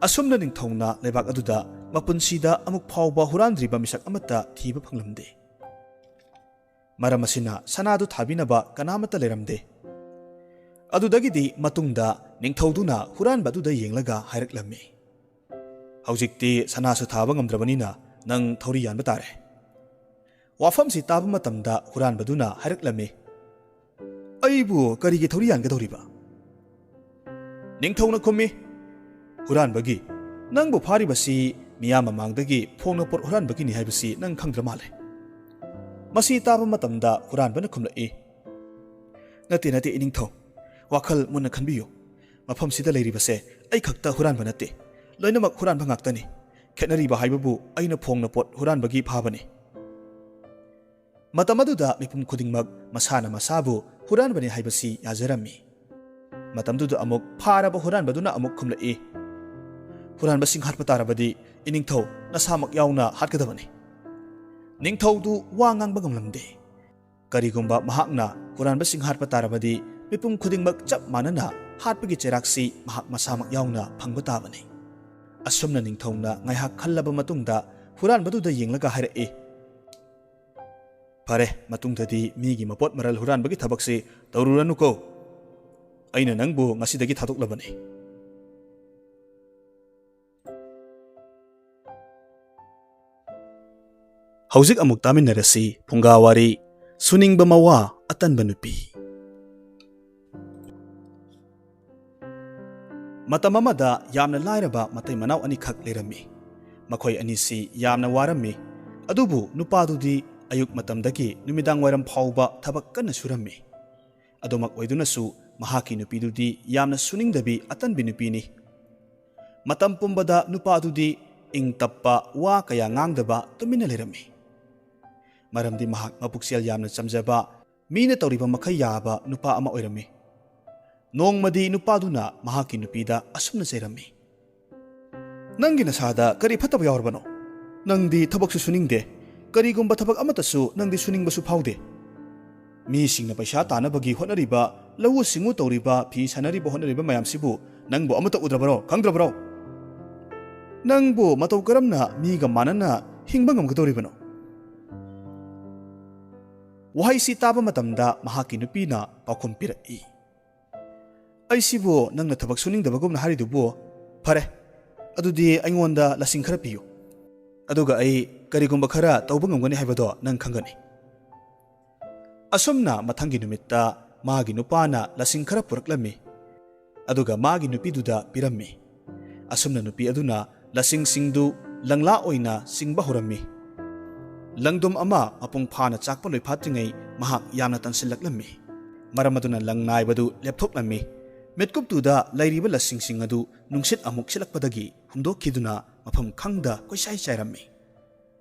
ꯑꯁꯨꯝꯅ ꯅꯤꯡꯊꯧꯅ ꯂꯩꯕꯥꯛ ꯑꯗꯨꯗ ꯃꯄꯨꯟꯁꯤꯗ ꯑꯃꯨꯛ ꯐꯥꯎꯕ ꯍꯨꯔꯥꯟꯗ꯭ꯔꯤꯕ ꯃꯤꯁꯛ ꯑꯃꯠꯇ ꯊꯤꯕ ꯐꯪꯂꯝꯗꯦ꯫ ꯃꯔꯝ ꯑꯁꯤꯅ ꯁꯅꯥꯗꯨ ꯊꯥꯕꯤꯅꯕ ꯀꯅꯥꯃꯠꯇ ꯂꯩꯔꯝꯗꯦ꯫ ꯑꯗꯨꯗꯒꯤꯗꯤ ꯃꯇꯨꯡꯗ ꯅꯤꯡꯊꯧꯗꯨꯅ ꯍꯨꯔꯥꯟꯕ ꯑꯗꯨꯗ ꯌꯦꯡꯂꯒ ꯍꯥꯏꯔꯛꯂꯝꯃꯤ, "ꯍꯧꯖꯤꯛꯇꯤ ꯁꯅꯥꯁꯨ ꯊꯥꯕ ꯉꯝꯗ꯭ꯔꯕꯅꯤꯅ ꯅꯪ ꯊꯧꯔꯤ ꯌꯥꯟꯕ ꯇꯥꯔꯦ꯫" ꯋꯥꯐꯝꯁꯤ ꯇꯥꯕ ꯃꯇꯝꯗ ꯍꯨꯔꯥꯟꯕꯗꯨꯅ ꯍꯥꯏꯔꯛꯂꯝꯃꯤ, "ꯑꯩꯕꯨ ꯀꯔꯤꯒꯤ ꯊꯧꯔꯤ ꯌꯥꯟꯒꯗꯧꯔꯤꯕ?" ꯅꯤꯡꯊꯧꯅ ꯈꯨꯝꯃꯤ, "ꯍꯨꯔꯥꯟꯕꯒꯤ, ꯅꯪꯕꯨ ꯐꯥꯔꯤꯕꯁꯤ ꯃꯤꯌꯥꯝ ꯃꯃꯥꯡꯗꯒꯤ ꯐꯣꯡꯅ ꯄꯣꯠ ꯍꯨꯔꯥꯟꯕꯒꯤꯅꯤ ꯍꯥꯏꯕꯁꯤ ꯅꯪ ꯈꯪꯗ꯭ꯔ ꯃꯥꯜꯂꯦ꯫" ꯃꯁꯤ ꯇꯥꯕ ꯃꯇꯝꯗ ꯍꯨꯔꯥꯟꯕꯅ ꯈꯨꯝꯂꯛꯏ, "ꯅꯠꯇꯦ, ꯅꯠꯇꯦ, ꯏꯅꯤꯡꯊꯧ, ꯋꯥꯈꯜ ꯃꯨꯟꯅ ꯈꯟꯕꯤꯌꯨ꯫ ꯃꯐꯝꯁꯤꯗ ꯂꯩꯔꯤꯕꯁꯦ ꯑꯩ ꯈꯛꯇ ꯍꯨꯔꯥꯟꯕ ꯅꯠꯇꯦ, ꯂꯣꯏꯅꯃꯛ ꯍꯨꯔꯥꯟꯕ ꯉꯥꯛꯇꯅꯤ꯫ ꯈꯦꯠꯅꯔꯤꯕ ꯍꯥꯏꯕꯕꯨ ꯑꯩꯅ ꯐꯣꯡꯅ ꯄꯣꯠ ꯍꯨꯔꯥꯟꯕꯒꯤ ꯐꯥꯕꯅꯤ꯫" ꯃꯇꯝ ꯑꯗꯨꯗ ꯃꯤꯄꯨꯝ ꯈꯨꯗꯤꯡꯃꯛ ꯃꯁꯥꯅ ꯃꯁꯥꯕꯨ ꯍꯨꯔꯥꯟꯕꯅꯤ ꯍꯥꯏꯕꯁꯤ ꯌꯥꯖꯔꯝꯃꯤ꯫ ꯃꯇꯝꯗꯨꯗ ꯑꯃꯨꯛ ꯐꯥꯔꯕ ꯍꯨꯔꯥꯟꯕꯗꯨꯅ ꯑꯃꯨꯛ ꯈꯨꯝꯂꯛꯏ, "ꯍꯨꯔꯥꯟꯕꯁꯤꯡ ꯍꯥꯠꯄ ꯇꯥꯔꯕꯗꯤ ꯏꯅꯤꯡꯊꯧ ꯅꯁꯥꯃꯛ ꯌꯥꯎꯅ ꯍꯥꯠꯀꯗꯕꯅꯤ꯫" ꯅꯤꯡꯊꯧꯗꯨ ꯋꯥ ꯉꯥꯡꯕ ꯉꯝꯂꯝꯗꯦ꯫ ꯀꯔꯤꯒꯨꯝꯕ ꯃꯍꯥꯛꯅ ꯍꯨꯔꯥꯟꯕꯁꯤꯡ ꯍꯥꯠꯄ ꯇꯥꯔꯕꯗꯤ ꯃꯤꯄꯨꯝ ꯈꯨꯗꯤꯡꯃꯛ ꯆꯞ ꯃꯥꯟꯅꯅ ꯍꯥꯠꯄꯒꯤ ꯆꯩꯔꯥꯛꯁꯤ ꯃꯍꯥꯛ ꯃꯁꯥꯃꯛ ꯌꯥꯎꯅ ꯐꯪꯕ ꯇꯥꯕꯅꯤ꯫ ꯑꯁꯨꯝꯅ ꯅꯤꯡꯊꯧꯅ ꯉꯥꯏꯍꯥꯛ ꯈꯜꯂꯕ ꯃꯇꯨꯡꯗ ꯍꯨꯔꯥꯟꯕꯗꯨꯗ ꯌꯦꯡꯂꯒ ꯍꯥꯏꯔꯛꯏ, "ꯐꯔꯦ, ꯃꯇꯨꯡꯗꯗꯤ ꯃꯤꯒꯤ ꯃꯄꯣꯠ ꯃꯔꯜ ꯍꯨꯔꯥꯟꯕꯒꯤ ꯊꯕꯛꯁꯤ ꯇꯧꯔꯨꯔꯅꯨꯀꯣ꯫ ꯑꯩꯅ ꯅꯪꯕꯨ ꯉꯁꯤꯗꯒꯤ ꯊꯥꯗꯣꯛꯂꯕꯅꯤ꯫" ꯍꯧꯖꯤꯛ ꯑꯃꯨꯛ ꯇꯥꯃꯤꯟꯅꯔꯁꯤ ꯐꯨꯡꯒꯥ ꯋꯥꯔꯤ, ꯁꯨꯅꯤꯡꯕ ꯃꯋꯥ ꯑꯇꯟꯕ ꯅꯨꯄꯤ꯫ ꯃꯇꯝ ꯑꯃꯗ ꯌꯥꯝꯅ ꯂꯥꯏꯔꯕ ꯃꯇꯩ ꯃꯅꯥꯎ ꯑꯅꯤꯈꯛ ꯂꯩꯔꯝꯃꯤ꯫ ꯃꯈꯣꯏ ꯑꯅꯤꯁꯤ ꯌꯥꯝꯅ ꯋꯥꯔꯝꯃꯤ꯫ ꯑꯗꯨꯕꯨ ꯅꯨꯄꯥꯗꯨꯗꯤ ꯑꯌꯨꯛ ꯃꯇꯝꯗꯒꯤ ꯅꯨꯃꯤꯗꯥꯡ ꯋꯥꯏꯔꯝ ꯐꯥꯎꯕ ꯊꯕꯛ ꯀꯟꯅ ꯁꯨꯔꯝꯃꯤ꯫ ꯑꯗꯨꯃꯛ ꯑꯣꯏꯗꯨꯅꯁꯨ ꯃꯍꯥꯛꯀꯤ ꯅꯨꯄꯤꯗꯨꯗꯤ ꯌꯥꯝꯅ ꯁꯨꯅꯤꯡꯗꯕꯤ ꯑꯇꯟꯕꯤ ꯅꯨꯄꯤꯅꯤ꯫ ꯃꯇꯝ ꯄꯨꯝꯕꯗ ꯅꯨꯄꯥꯗꯨꯗꯤ ꯏꯪ ꯇꯞꯄ, ꯋꯥ ꯀꯌꯥ ꯉꯥꯡꯗꯕ, ꯇꯨꯃꯤꯟꯅ ꯂꯩꯔꯝꯃꯤ꯫ ꯃꯔꯝꯗꯤ ꯃꯍꯥꯛ ꯃꯄꯨꯛꯆꯦꯜ ꯌꯥꯝꯅ ꯆꯝꯖꯕ, ꯃꯤꯅ ꯇꯧꯔꯤꯕ ꯃꯈꯩ ꯌꯥꯕ ꯅꯨꯄꯥ ꯑꯃ ꯑꯣꯏꯔꯝꯃꯤ꯫ ꯅꯣꯡꯃꯗꯤ ꯅꯨꯄꯥꯗꯨꯅ ꯃꯍꯥꯛꯀꯤ ꯅꯨꯄꯤꯗ ꯑꯁꯨꯝꯅ ꯆꯩꯔꯝꯃꯤ, "ꯅꯪꯒꯤ ꯅꯁꯥꯗ ꯀꯔꯤ ꯐꯠꯇꯕ ꯌꯥꯎꯔꯕꯅꯣ? ꯅꯪꯗꯤ ꯊꯕꯛꯁꯨ ꯁꯨꯅꯤꯡꯗꯦ, ꯀꯔꯤꯒꯨꯝꯕ ꯊꯕꯛ ꯑꯃꯠꯇꯁꯨ ꯅꯪꯗꯤ ꯁꯨꯅꯤꯡꯕꯁꯨ ꯐꯥꯎꯗꯦ꯫ ꯃꯤꯁꯤꯡꯅ ꯄꯩꯁꯥ ꯇꯥꯅꯕꯒꯤ ꯍꯣꯠꯅꯔꯤꯕ, ꯂꯧꯎ ꯁꯤꯡꯎ ꯇꯧꯔꯤꯕ, ꯐꯤ ꯁꯥꯟꯅꯔꯤꯕ ꯍꯣꯠꯅꯔꯤꯕ ꯃꯌꯥꯝꯁꯤꯕꯨ ꯅꯪꯕꯨ ꯑꯃꯠꯇ ꯎꯗ꯭ꯔꯕꯔꯣ, ꯈꯪꯗ꯭ꯔꯕꯔꯣ? ꯅꯪꯕꯨ ꯃꯇꯧ ꯀꯔꯝꯅ ꯃꯤꯒ ꯃꯥꯟꯅꯅ ꯍꯤꯡꯕ ꯉꯝꯒꯗꯧꯔꯤꯕꯅꯣ?" ꯋꯥꯍꯩꯁꯤ ꯇꯥꯕ ꯃꯇꯝꯗ ꯃꯍꯥꯛꯀꯤ ꯅꯨꯄꯤꯅ ꯄꯥꯎꯈꯨꯝ ꯄꯤꯔꯛꯏ, "ꯑꯩꯁꯤꯕꯨ ꯅꯪꯅ ꯊꯕꯛ ꯁꯨꯅꯤꯡꯗꯕꯒꯨꯝꯅ ꯍꯥꯏꯔꯤꯗꯨꯕꯨ? ꯐꯔꯦ, ꯑꯗꯨꯗꯤ ꯑꯩꯉꯣꯟꯗ ꯂꯁꯤꯡ ꯈꯔ ꯄꯤꯌꯨ, ꯑꯗꯨꯒ ꯑꯩ ꯀꯔꯤꯒꯨꯝꯕ ꯈꯔ ꯇꯧꯕ ꯉꯝꯒꯅꯤ ꯍꯥꯏꯕꯗꯣ ꯅꯪ ꯈꯪꯒꯅꯤ꯫" ꯑꯁꯨꯝꯅ ꯃꯊꯪꯒꯤ ꯅꯨꯃꯤꯠꯇ ꯃꯥꯒꯤ ꯅꯨꯄꯥꯅ ꯂꯁꯤꯡ ꯈꯔ ꯄꯨꯔꯛꯂꯝꯃꯤ, ꯑꯗꯨꯒ ꯃꯥꯒꯤ ꯅꯨꯄꯤꯗꯨꯗ ꯄꯤꯔꯝꯃꯤ꯫ ꯑꯁꯨꯝꯅ ꯅꯨꯄꯤ ꯑꯗꯨꯅ ꯂꯁꯤꯡꯁꯤꯡꯗꯨ ꯂꯪꯂꯥ ꯑꯣꯏꯅ ꯆꯤꯡꯕ ꯍꯧꯔꯝꯃꯤ꯫ ꯂꯪꯗꯨꯝ ꯑꯃ ꯃꯄꯨꯡ ꯐꯥꯅ ꯆꯥꯛꯄ ꯂꯣꯏꯐꯥꯠꯇ꯭ꯔꯤꯉꯩ ꯃꯍꯥꯛ ꯌꯥꯝꯅ ꯇꯟꯁꯤꯜꯂꯛꯂꯝꯃꯤ꯫ ꯃꯔꯝ ꯑꯗꯨꯅ ꯂꯪ ꯅꯥꯏꯕꯗꯨ ꯂꯦꯞꯊꯣꯛꯂꯝꯃꯤ꯫ ꯃꯤꯠꯀꯨꯞꯇꯨꯗ ꯂꯩꯔꯤꯕ ꯂꯁꯤꯡꯁꯤꯡ ꯑꯗꯨ ꯅꯨꯡꯁꯤꯠ ꯑꯃꯨꯛ ꯁꯤꯠꯂꯛꯄꯗꯒꯤ ꯍꯨꯝꯗꯣꯛꯈꯤꯗꯨꯅ ꯃꯐꯝ ꯈꯪꯗ ꯀꯣꯏꯆꯥꯏ ꯆꯥꯏꯔꯝꯃꯤ꯫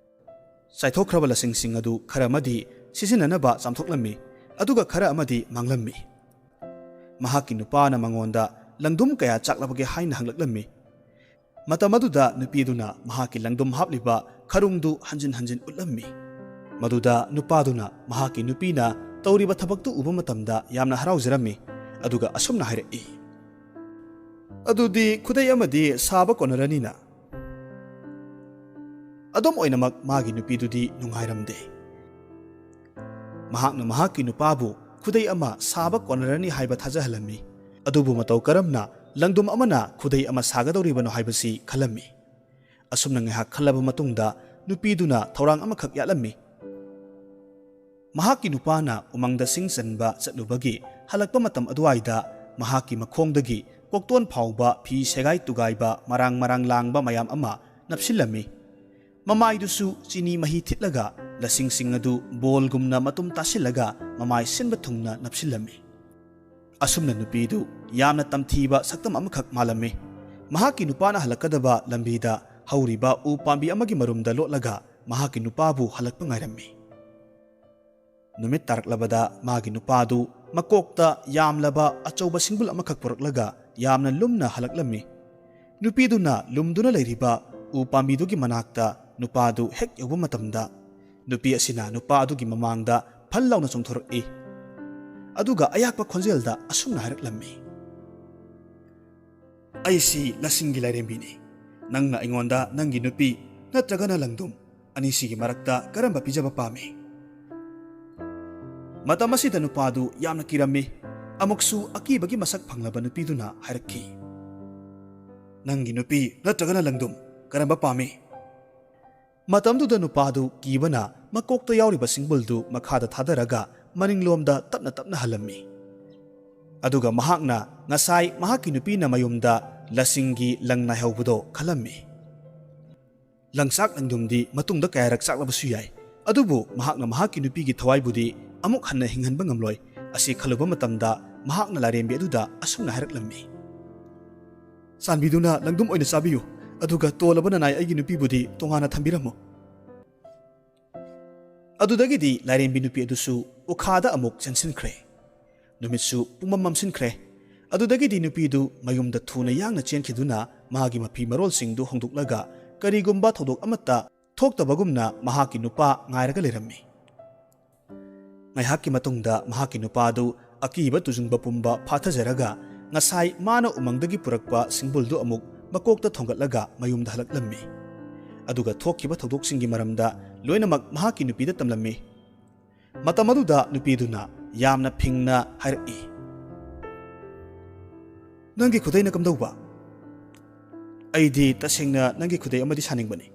ꯆꯥꯏꯊꯣꯛꯈ꯭ꯔꯕ ꯂꯁꯤꯡꯁꯤꯡ ꯑꯗꯨ ꯈꯔ ꯑꯃꯗꯤ ꯁꯤꯖꯤꯟꯅꯅꯕ ꯆꯥꯝꯊꯣꯛꯂꯝꯃꯤ, ꯑꯗꯨꯒ ꯈꯔ ꯑꯃꯗꯤ ꯃꯥꯡꯂꯝꯃꯤ꯫ ꯃꯍꯥꯛꯀꯤ ꯅꯨꯄꯥꯅ ꯃꯉꯣꯟꯗ ꯂꯪꯗꯨꯝ ꯀꯌꯥ ꯆꯥꯛꯂꯕꯒꯦ ꯍꯥꯏꯅ ꯍꯪꯂꯛꯂꯝꯃꯤ꯫ ꯃꯇꯝ ꯑꯗꯨꯗ ꯅꯨꯄꯤꯗꯨꯅ ꯃꯍꯥꯛꯀꯤ ꯂꯪꯗꯨꯝ ꯍꯥꯞꯂꯤꯕ ꯈꯔꯨꯡꯗꯨ ꯍꯟꯖꯤꯟ ꯍꯟꯖꯤꯟ ꯎꯠꯂꯝꯃꯤ꯫ ꯃꯗꯨꯗ ꯅꯨꯄꯥꯗꯨꯅ ꯃꯍꯥꯛꯀꯤ ꯅꯨꯄꯤꯅ ꯇꯧꯔꯤꯕ ꯊꯕꯛꯇꯨ ꯎꯕ ꯃꯇꯝꯗ ꯌꯥꯝꯅ ꯍꯔꯥꯎꯖꯔꯝꯃꯤ, ꯑꯗꯨꯒ ꯑꯁꯨꯝꯅ ꯍꯥꯏꯔꯛꯏ, "ꯑꯗꯨꯗꯤ ꯈꯨꯗꯩ ꯑꯃꯗꯤ ꯁꯥꯕ ꯀꯣꯟꯅꯔꯅꯤꯅ?" ꯑꯗꯨꯝ ꯑꯣꯏꯅꯃꯛ ꯃꯥꯒꯤ ꯅꯨꯄꯤꯗꯨꯗꯤ ꯅꯨꯡꯉꯥꯏꯔꯝꯗꯦ꯫ ꯃꯍꯥꯛꯅ ꯃꯍꯥꯛꯀꯤ ꯅꯨꯄꯥꯕꯨ ꯈꯨꯗꯩ ꯑꯃ ꯁꯥꯕ ꯀꯣꯟꯅꯔꯅꯤ ꯍꯥꯏꯕ ꯊꯥꯖꯍꯜꯂꯝꯃꯤ꯫ ꯑꯗꯨꯕꯨ ꯃꯇꯧ ꯀꯔꯝꯅ ꯂꯪꯗꯨꯝ ꯑꯃꯅ ꯈꯨꯗꯩ ꯑꯃ ꯁꯥꯒꯗꯧꯔꯤꯕꯅꯣ ꯍꯥꯏꯕꯁꯤ ꯈꯜꯂꯝꯃꯤ꯫ ꯑꯁꯨꯝꯅ ꯉꯥꯏꯍꯥꯛ ꯈꯜꯂꯕ ꯃꯇꯨꯡꯗ ꯅꯨꯄꯤꯗꯨꯅ ꯊꯧꯔꯥꯡ ꯑꯃꯈꯛ ꯌꯥꯠꯂꯝꯃꯤ꯫ ꯃꯍꯥꯛꯀꯤ ꯅꯨꯄꯥꯅ ꯎꯃꯪꯗ ꯁꯤꯡ ꯆꯟꯕ ꯆꯠꯂꯨꯕꯒꯤ ꯍꯜꯂꯛꯄ ꯃꯇꯝ ꯑꯗꯨꯋꯥꯏꯗ ꯃꯍꯥꯛꯀꯤ ꯃꯈꯣꯡꯗꯒꯤ ꯀꯣꯛꯇꯣꯟ ꯐꯥꯎꯕ ꯐꯤ ꯁꯦꯒꯥꯏ ꯇꯨꯒꯥꯏꯕ ꯃꯔꯥꯡ ꯃꯔꯥꯡ ꯂꯥꯡꯕ ꯃꯌꯥꯝ ꯑꯃ ꯅꯞꯁꯤꯜꯂꯝꯃꯤ꯫ ꯃꯃꯥꯏꯗꯨꯁꯨ ꯆꯤꯅꯤ ꯃꯍꯤ ꯊꯤꯠꯂꯒ ꯂꯁꯤꯡꯁꯤꯡ ꯑꯗꯨ ꯕꯣꯜꯒꯨꯝꯅ ꯃꯇꯨꯝ ꯇꯥꯁꯤꯜꯂꯒ ꯃꯃꯥꯏ ꯁꯤꯟꯕ ꯊꯨꯡꯅ ꯅꯞꯁꯤꯜꯂꯝꯃꯤ꯫ ꯑꯁꯨꯝꯅ ꯅꯨꯄꯤꯗꯨ ꯌꯥꯝꯅ ꯇꯝꯊꯤꯕ ꯁꯛꯇꯝ ꯑꯃꯈꯛ ꯃꯥꯜꯂꯝꯃꯤ꯫ ꯃꯍꯥꯛꯀꯤ ꯅꯨꯄꯥꯅ ꯍꯜꯂꯛꯀꯗꯕ ꯂꯝꯕꯤꯗ ꯍꯧꯔꯤꯕ ꯎ ꯄꯥꯝꯕꯤ ꯑꯃꯒꯤ ꯃꯔꯨꯝꯗ ꯂꯣꯠꯂꯒ ꯃꯍꯥꯛꯀꯤ ꯅꯨꯄꯥꯕꯨ ꯍꯜꯂꯛꯄ ꯉꯥꯏꯔꯝꯃꯤ꯫ ꯅꯨꯃꯤꯠ ꯇꯥꯔꯛꯂꯕꯗ ꯃꯥꯒꯤ ꯅꯨꯄꯥꯗꯨ ꯃꯀꯣꯛꯇ ꯌꯥꯝꯂꯕ ꯑꯆꯧꯕ ꯁꯤꯡꯕꯨꯜ ꯑꯃꯈꯛ ꯄꯨꯔꯛꯂꯒ ꯌꯥꯝꯅ ꯂꯨꯝꯅ ꯍꯜꯂꯛꯂꯝꯃꯤ꯫ ꯅꯨꯄꯤꯗꯨꯅ ꯂꯨꯝꯗꯨꯅ ꯂꯩꯔꯤꯕ ꯎ ꯄꯥꯝꯕꯤꯗꯨꯒꯤ ꯃꯅꯥꯛꯇ ꯅꯨꯄꯥꯗꯨ ꯍꯦꯛ ꯌꯧꯕ ꯃꯇꯝꯗ, ꯅꯨꯄꯤ ꯑꯁꯤꯅ ꯅꯨꯄꯥ ꯑꯗꯨꯒꯤ ꯃꯃꯥꯡꯗ ꯐꯜ ꯂꯥꯎꯅ ꯆꯣꯡꯊꯣꯔꯛꯏ꯫ ꯑꯗꯨꯒ ꯑꯌꯥꯛꯄ ꯈꯣꯟꯖꯦꯜꯗ ꯑꯁꯨꯝꯅ ꯍꯥꯏꯔꯛꯂꯝꯃꯤ, "ꯑꯩꯁꯤ ꯂꯁꯤꯡꯒꯤ ꯂꯥꯏꯔꯦꯝꯕꯤꯅꯤ꯫ ꯅꯪꯅ ꯑꯩꯉꯣꯟꯗ ꯅꯪꯒꯤ ꯅꯨꯄꯤ ꯅꯠꯇ꯭ꯔꯒꯅ ꯂꯪꯗꯨꯝ ꯑꯅꯤꯁꯤꯒꯤ ꯃꯔꯛꯇ ꯀꯔꯝꯕ ꯄꯤꯖꯕ ꯄꯥꯝꯃꯤ?" ꯃꯇꯝ ꯑꯁꯤꯗ ꯅꯨꯄꯥꯗꯨ ꯌꯥꯝꯅ ꯀꯤꯔꯝꯃꯤ꯫ ꯑꯃꯨꯛꯁꯨ ꯑꯀꯤꯕꯒꯤ ꯃꯁꯛ ꯐꯪꯂꯕ ꯅꯨꯄꯤꯗꯨꯅ ꯍꯥꯏꯔꯛꯈꯤ, "ꯅꯪꯒꯤ ꯅꯨꯄꯤ ꯅꯠꯇ꯭ꯔꯒꯅ ꯂꯪꯗꯨꯝ, ꯀꯔꯝꯕ ꯄꯥꯝꯃꯤ?" ꯃꯇꯝꯗꯨꯗ ꯅꯨꯄꯥꯗꯨ ꯀꯤꯕꯅ ꯃꯀꯣꯛꯇ ꯌꯥꯎꯔꯤꯕ ꯁꯤꯡꯕꯨꯜꯗꯨ ꯃꯈꯥꯗ ꯊꯥꯗꯔꯒ ꯃꯅꯤꯡꯂꯣꯝꯗ ꯇꯞꯅ ꯇꯞꯅ ꯍꯜꯂꯝꯃꯤ꯫ ꯑꯗꯨꯒ ꯃꯍꯥꯛꯅ ꯉꯁꯥꯏ ꯃꯍꯥꯛꯀꯤ ꯅꯨꯄꯤꯅ ꯃꯌꯨꯝꯗ ꯂꯁꯤꯡꯒꯤ ꯂꯪ ꯅꯥꯏꯍꯧꯕꯗꯣ ꯈꯜꯂꯝꯃꯤ꯫ ꯂꯪꯆꯥꯛ ꯂꯪꯗꯨꯝꯗꯤ ꯃꯇꯨꯡꯗ ꯀꯌꯥꯔꯛ ꯆꯥꯛꯂꯕꯁꯨ ꯌꯥꯏ, ꯑꯗꯨꯕꯨ ꯃꯍꯥꯛꯅ ꯃꯍꯥꯛꯀꯤ ꯅꯨꯄꯤꯒꯤ ꯊꯋꯥꯏꯕꯨꯗꯤ ꯑꯃꯨꯛ ꯍꯟꯅ ꯍꯤꯡꯍꯟꯕ ꯉꯝꯂꯣꯏ꯫ ꯑꯁꯤ ꯈꯜꯂꯨꯕ ꯃꯇꯝꯗ ꯃꯍꯥꯛꯅ ꯂꯥꯏꯔꯦꯝꯕꯤ ꯑꯗꯨꯗ ꯑꯁꯨꯝꯅ ꯍꯥꯏꯔꯛꯂꯝꯃꯤ, "ꯆꯥꯟꯕꯤꯗꯨꯅ ꯂꯪꯗꯨꯝ ꯑꯣꯏꯅ ꯆꯥꯕꯤꯌꯨ, ꯑꯗꯨꯒ ꯇꯣꯜꯂꯕ ꯅꯅꯥꯏ ꯑꯩꯒꯤ ꯅꯨꯄꯤꯕꯨꯗꯤ ꯇꯣꯉꯥꯟꯅ ꯊꯝꯕꯤꯔꯝꯃꯨ"꯫ ꯑꯗꯨꯗꯒꯤꯗꯤ ꯂꯥꯏꯔꯦꯝꯕꯤ ꯅꯨꯄꯤ ꯑꯗꯨꯁꯨ ꯎꯈꯥꯗ ꯑꯃꯨꯛ ꯆꯦꯟꯁꯤꯟꯈ꯭ꯔꯦ꯫ ꯅꯨꯃꯤꯠꯁꯨ ꯄꯨꯝꯃꯝ ꯃꯝꯁꯤꯟꯈ꯭ꯔꯦ꯫ ꯑꯗꯨꯗꯒꯤꯗꯤ ꯅꯨꯄꯤꯗꯨ ꯃꯌꯨꯝꯗ ꯊꯨꯅ ꯌꯥꯡꯅ ꯆꯦꯟꯈꯤꯗꯨꯅ ꯃꯥꯒꯤ ꯃꯐꯤ ꯃꯔꯣꯜꯁꯤꯡꯗꯨ ꯍꯣꯡꯗꯣꯛꯂꯒ ꯀꯔꯤꯒꯨꯝꯕ ꯊꯧꯗꯣꯛ ꯑꯃꯠꯇ ꯊꯣꯛꯇꯕꯒꯨꯝꯅ ꯃꯍꯥꯛꯀꯤ ꯅꯨꯄꯥ ꯉꯥꯏꯔꯒ ꯂꯩꯔꯝꯃꯤ꯫ ꯉꯥꯏꯍꯥꯛꯀꯤ ꯃꯇꯨꯡꯗ ꯃꯍꯥꯛꯀꯤ ꯅꯨꯄꯥꯗꯨ ꯑꯀꯤꯕ ꯇꯨꯖꯨꯡꯕ ꯄꯨꯝꯕ ꯐꯥꯊꯖꯔꯒ ꯉꯁꯥꯏ ꯃꯥꯅ ꯎꯃꯪꯗꯒꯤ ꯄꯨꯔꯛꯄ ꯁꯤꯡꯕꯨꯜꯗꯨ ꯑꯃꯨꯛ ꯃꯀꯣꯛꯇ ꯊꯣꯡꯒꯠꯂꯒ ꯃꯌꯨꯝꯗ ꯍꯜꯂꯛꯂꯝꯃꯤ꯫ ꯑꯗꯨꯒ ꯊꯣꯛꯈꯤꯕ ꯊꯧꯗꯣꯛꯁꯤꯡꯒꯤ ꯃꯔꯝꯗ ꯂꯣꯏꯅꯃꯛ ꯃꯍꯥꯛꯀꯤ ꯅꯨꯄꯤꯗ ꯇꯝꯂꯝꯃꯤ꯫ ꯃꯇꯝ ꯑꯗꯨꯗ ꯅꯨꯄꯤꯗꯨꯅ ꯌꯥꯝꯅ ꯐꯤꯡꯅ ꯍꯥꯏꯔꯛꯏ, "ꯅꯪꯒꯤ ꯈꯨꯗꯩꯅ ꯀꯝꯗꯧꯕ? ꯑꯩꯗꯤ ꯇꯁꯦꯡꯅ ꯅꯪꯒꯤ ꯈꯨꯗꯩ ꯑꯃꯗꯤ ꯁꯥꯅꯤꯡꯕꯅꯤ꯫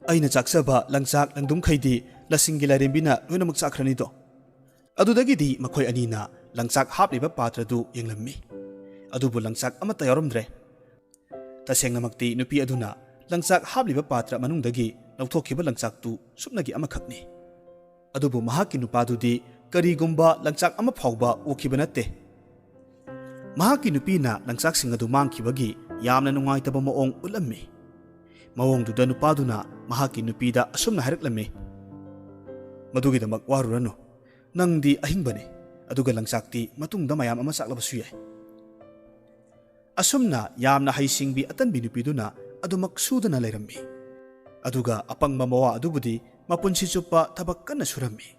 ꯑꯩꯅ ꯆꯥꯛꯆꯕ ꯂꯪꯆꯥꯛ ꯂꯪꯗꯨꯝꯈꯩꯗꯤ ꯂꯁꯤꯡꯒꯤ ꯂꯥꯏꯔꯦꯝꯕꯤꯅ ꯂꯣꯏꯅꯃꯛ ꯆꯥꯈ꯭ꯔꯅꯤꯗꯣ"꯫ ꯑꯗꯨꯗꯒꯤꯗꯤ ꯃꯈꯣꯏ ꯑꯅꯤꯅ ꯂꯪꯆꯥꯛ ꯍꯥꯞꯂꯤꯕ ꯄꯥꯇ꯭ꯔꯗꯨ ꯌꯦꯡꯂꯝꯃꯤ꯫ ꯑꯗꯨꯕꯨ ꯂꯪꯆꯥꯛ ꯑꯃꯠꯇ ꯌꯥꯎꯔꯝꯗ꯭ꯔꯦ꯫ ꯇꯁꯦꯡꯅꯃꯛꯇꯤ ꯅꯨꯄꯤ ꯑꯗꯨꯅ ꯂꯪꯆꯥꯛ ꯍꯥꯞꯂꯤꯕ ꯄꯥꯇ꯭ꯔ ꯃꯅꯨꯡꯗꯒꯤ ꯂꯧꯊꯣꯛꯈꯤꯕ ꯂꯪꯆꯥꯛꯇꯨ ꯁꯨꯞꯅꯒꯤ ꯑꯃꯈꯛꯅꯤ꯫ ꯑꯗꯨꯕꯨ ꯃꯍꯥꯛꯀꯤ ꯅꯨꯄꯥꯗꯨꯗꯤ ꯀꯔꯤꯒꯨꯝꯕ ꯂꯪꯆꯥꯛ ꯑꯃ ꯐꯥꯎꯕ ꯎꯈꯤꯕ ꯅꯠꯇꯦ꯫ ꯃꯍꯥꯛꯀꯤ ꯅꯨꯄꯤꯅ ꯂꯪꯆꯥꯛꯁꯤꯡ ꯑꯗꯨ ꯃꯥꯡꯈꯤꯕꯒꯤ ꯌꯥꯝꯅ ꯅꯨꯡꯉꯥꯏꯇꯕ ꯃꯑꯣꯡ ꯎꯠꯂꯝꯃꯤ꯫ ꯃꯑꯣꯡꯗꯨꯗ ꯅꯨꯄꯥꯗꯨꯅ ꯃꯍꯥꯛꯀꯤ ꯅꯨꯄꯤꯗ ꯑꯁꯨꯝꯅ ꯍꯥꯏꯔꯛꯂꯝꯃꯤ, "ꯃꯗꯨꯒꯤꯗꯃꯛ ꯋꯥꯔꯨꯔꯅꯨ꯫ ꯅꯪꯗꯤ ꯑꯍꯤꯡꯕꯅꯤ, ꯑꯗꯨꯒ ꯂꯪꯆꯥꯛꯇꯤ ꯃꯇꯨꯡꯗ ꯃꯌꯥꯝ ꯑꯃ ꯆꯥꯛꯂꯕꯁꯨ ꯌꯥꯏ꯫" ꯑꯁꯨꯝꯅ ꯌꯥꯝꯅ ꯍꯩꯁꯤꯡꯕꯤ ꯑꯇꯟꯕꯤ ꯅꯨꯄꯤꯗꯨꯅ ꯑꯗꯨꯃꯛ ꯁꯨꯗꯅ ꯂꯩꯔꯝꯃꯤ꯫ ꯑꯗꯨꯒ ꯑꯄꯪꯕ ꯃꯋꯥ ꯑꯗꯨꯕꯨꯗꯤ ꯃꯄꯨꯟꯁꯤ ꯆꯨꯞꯄ ꯊꯕꯛ ꯀꯟꯅ ꯁꯨꯔꯝꯃꯤ꯫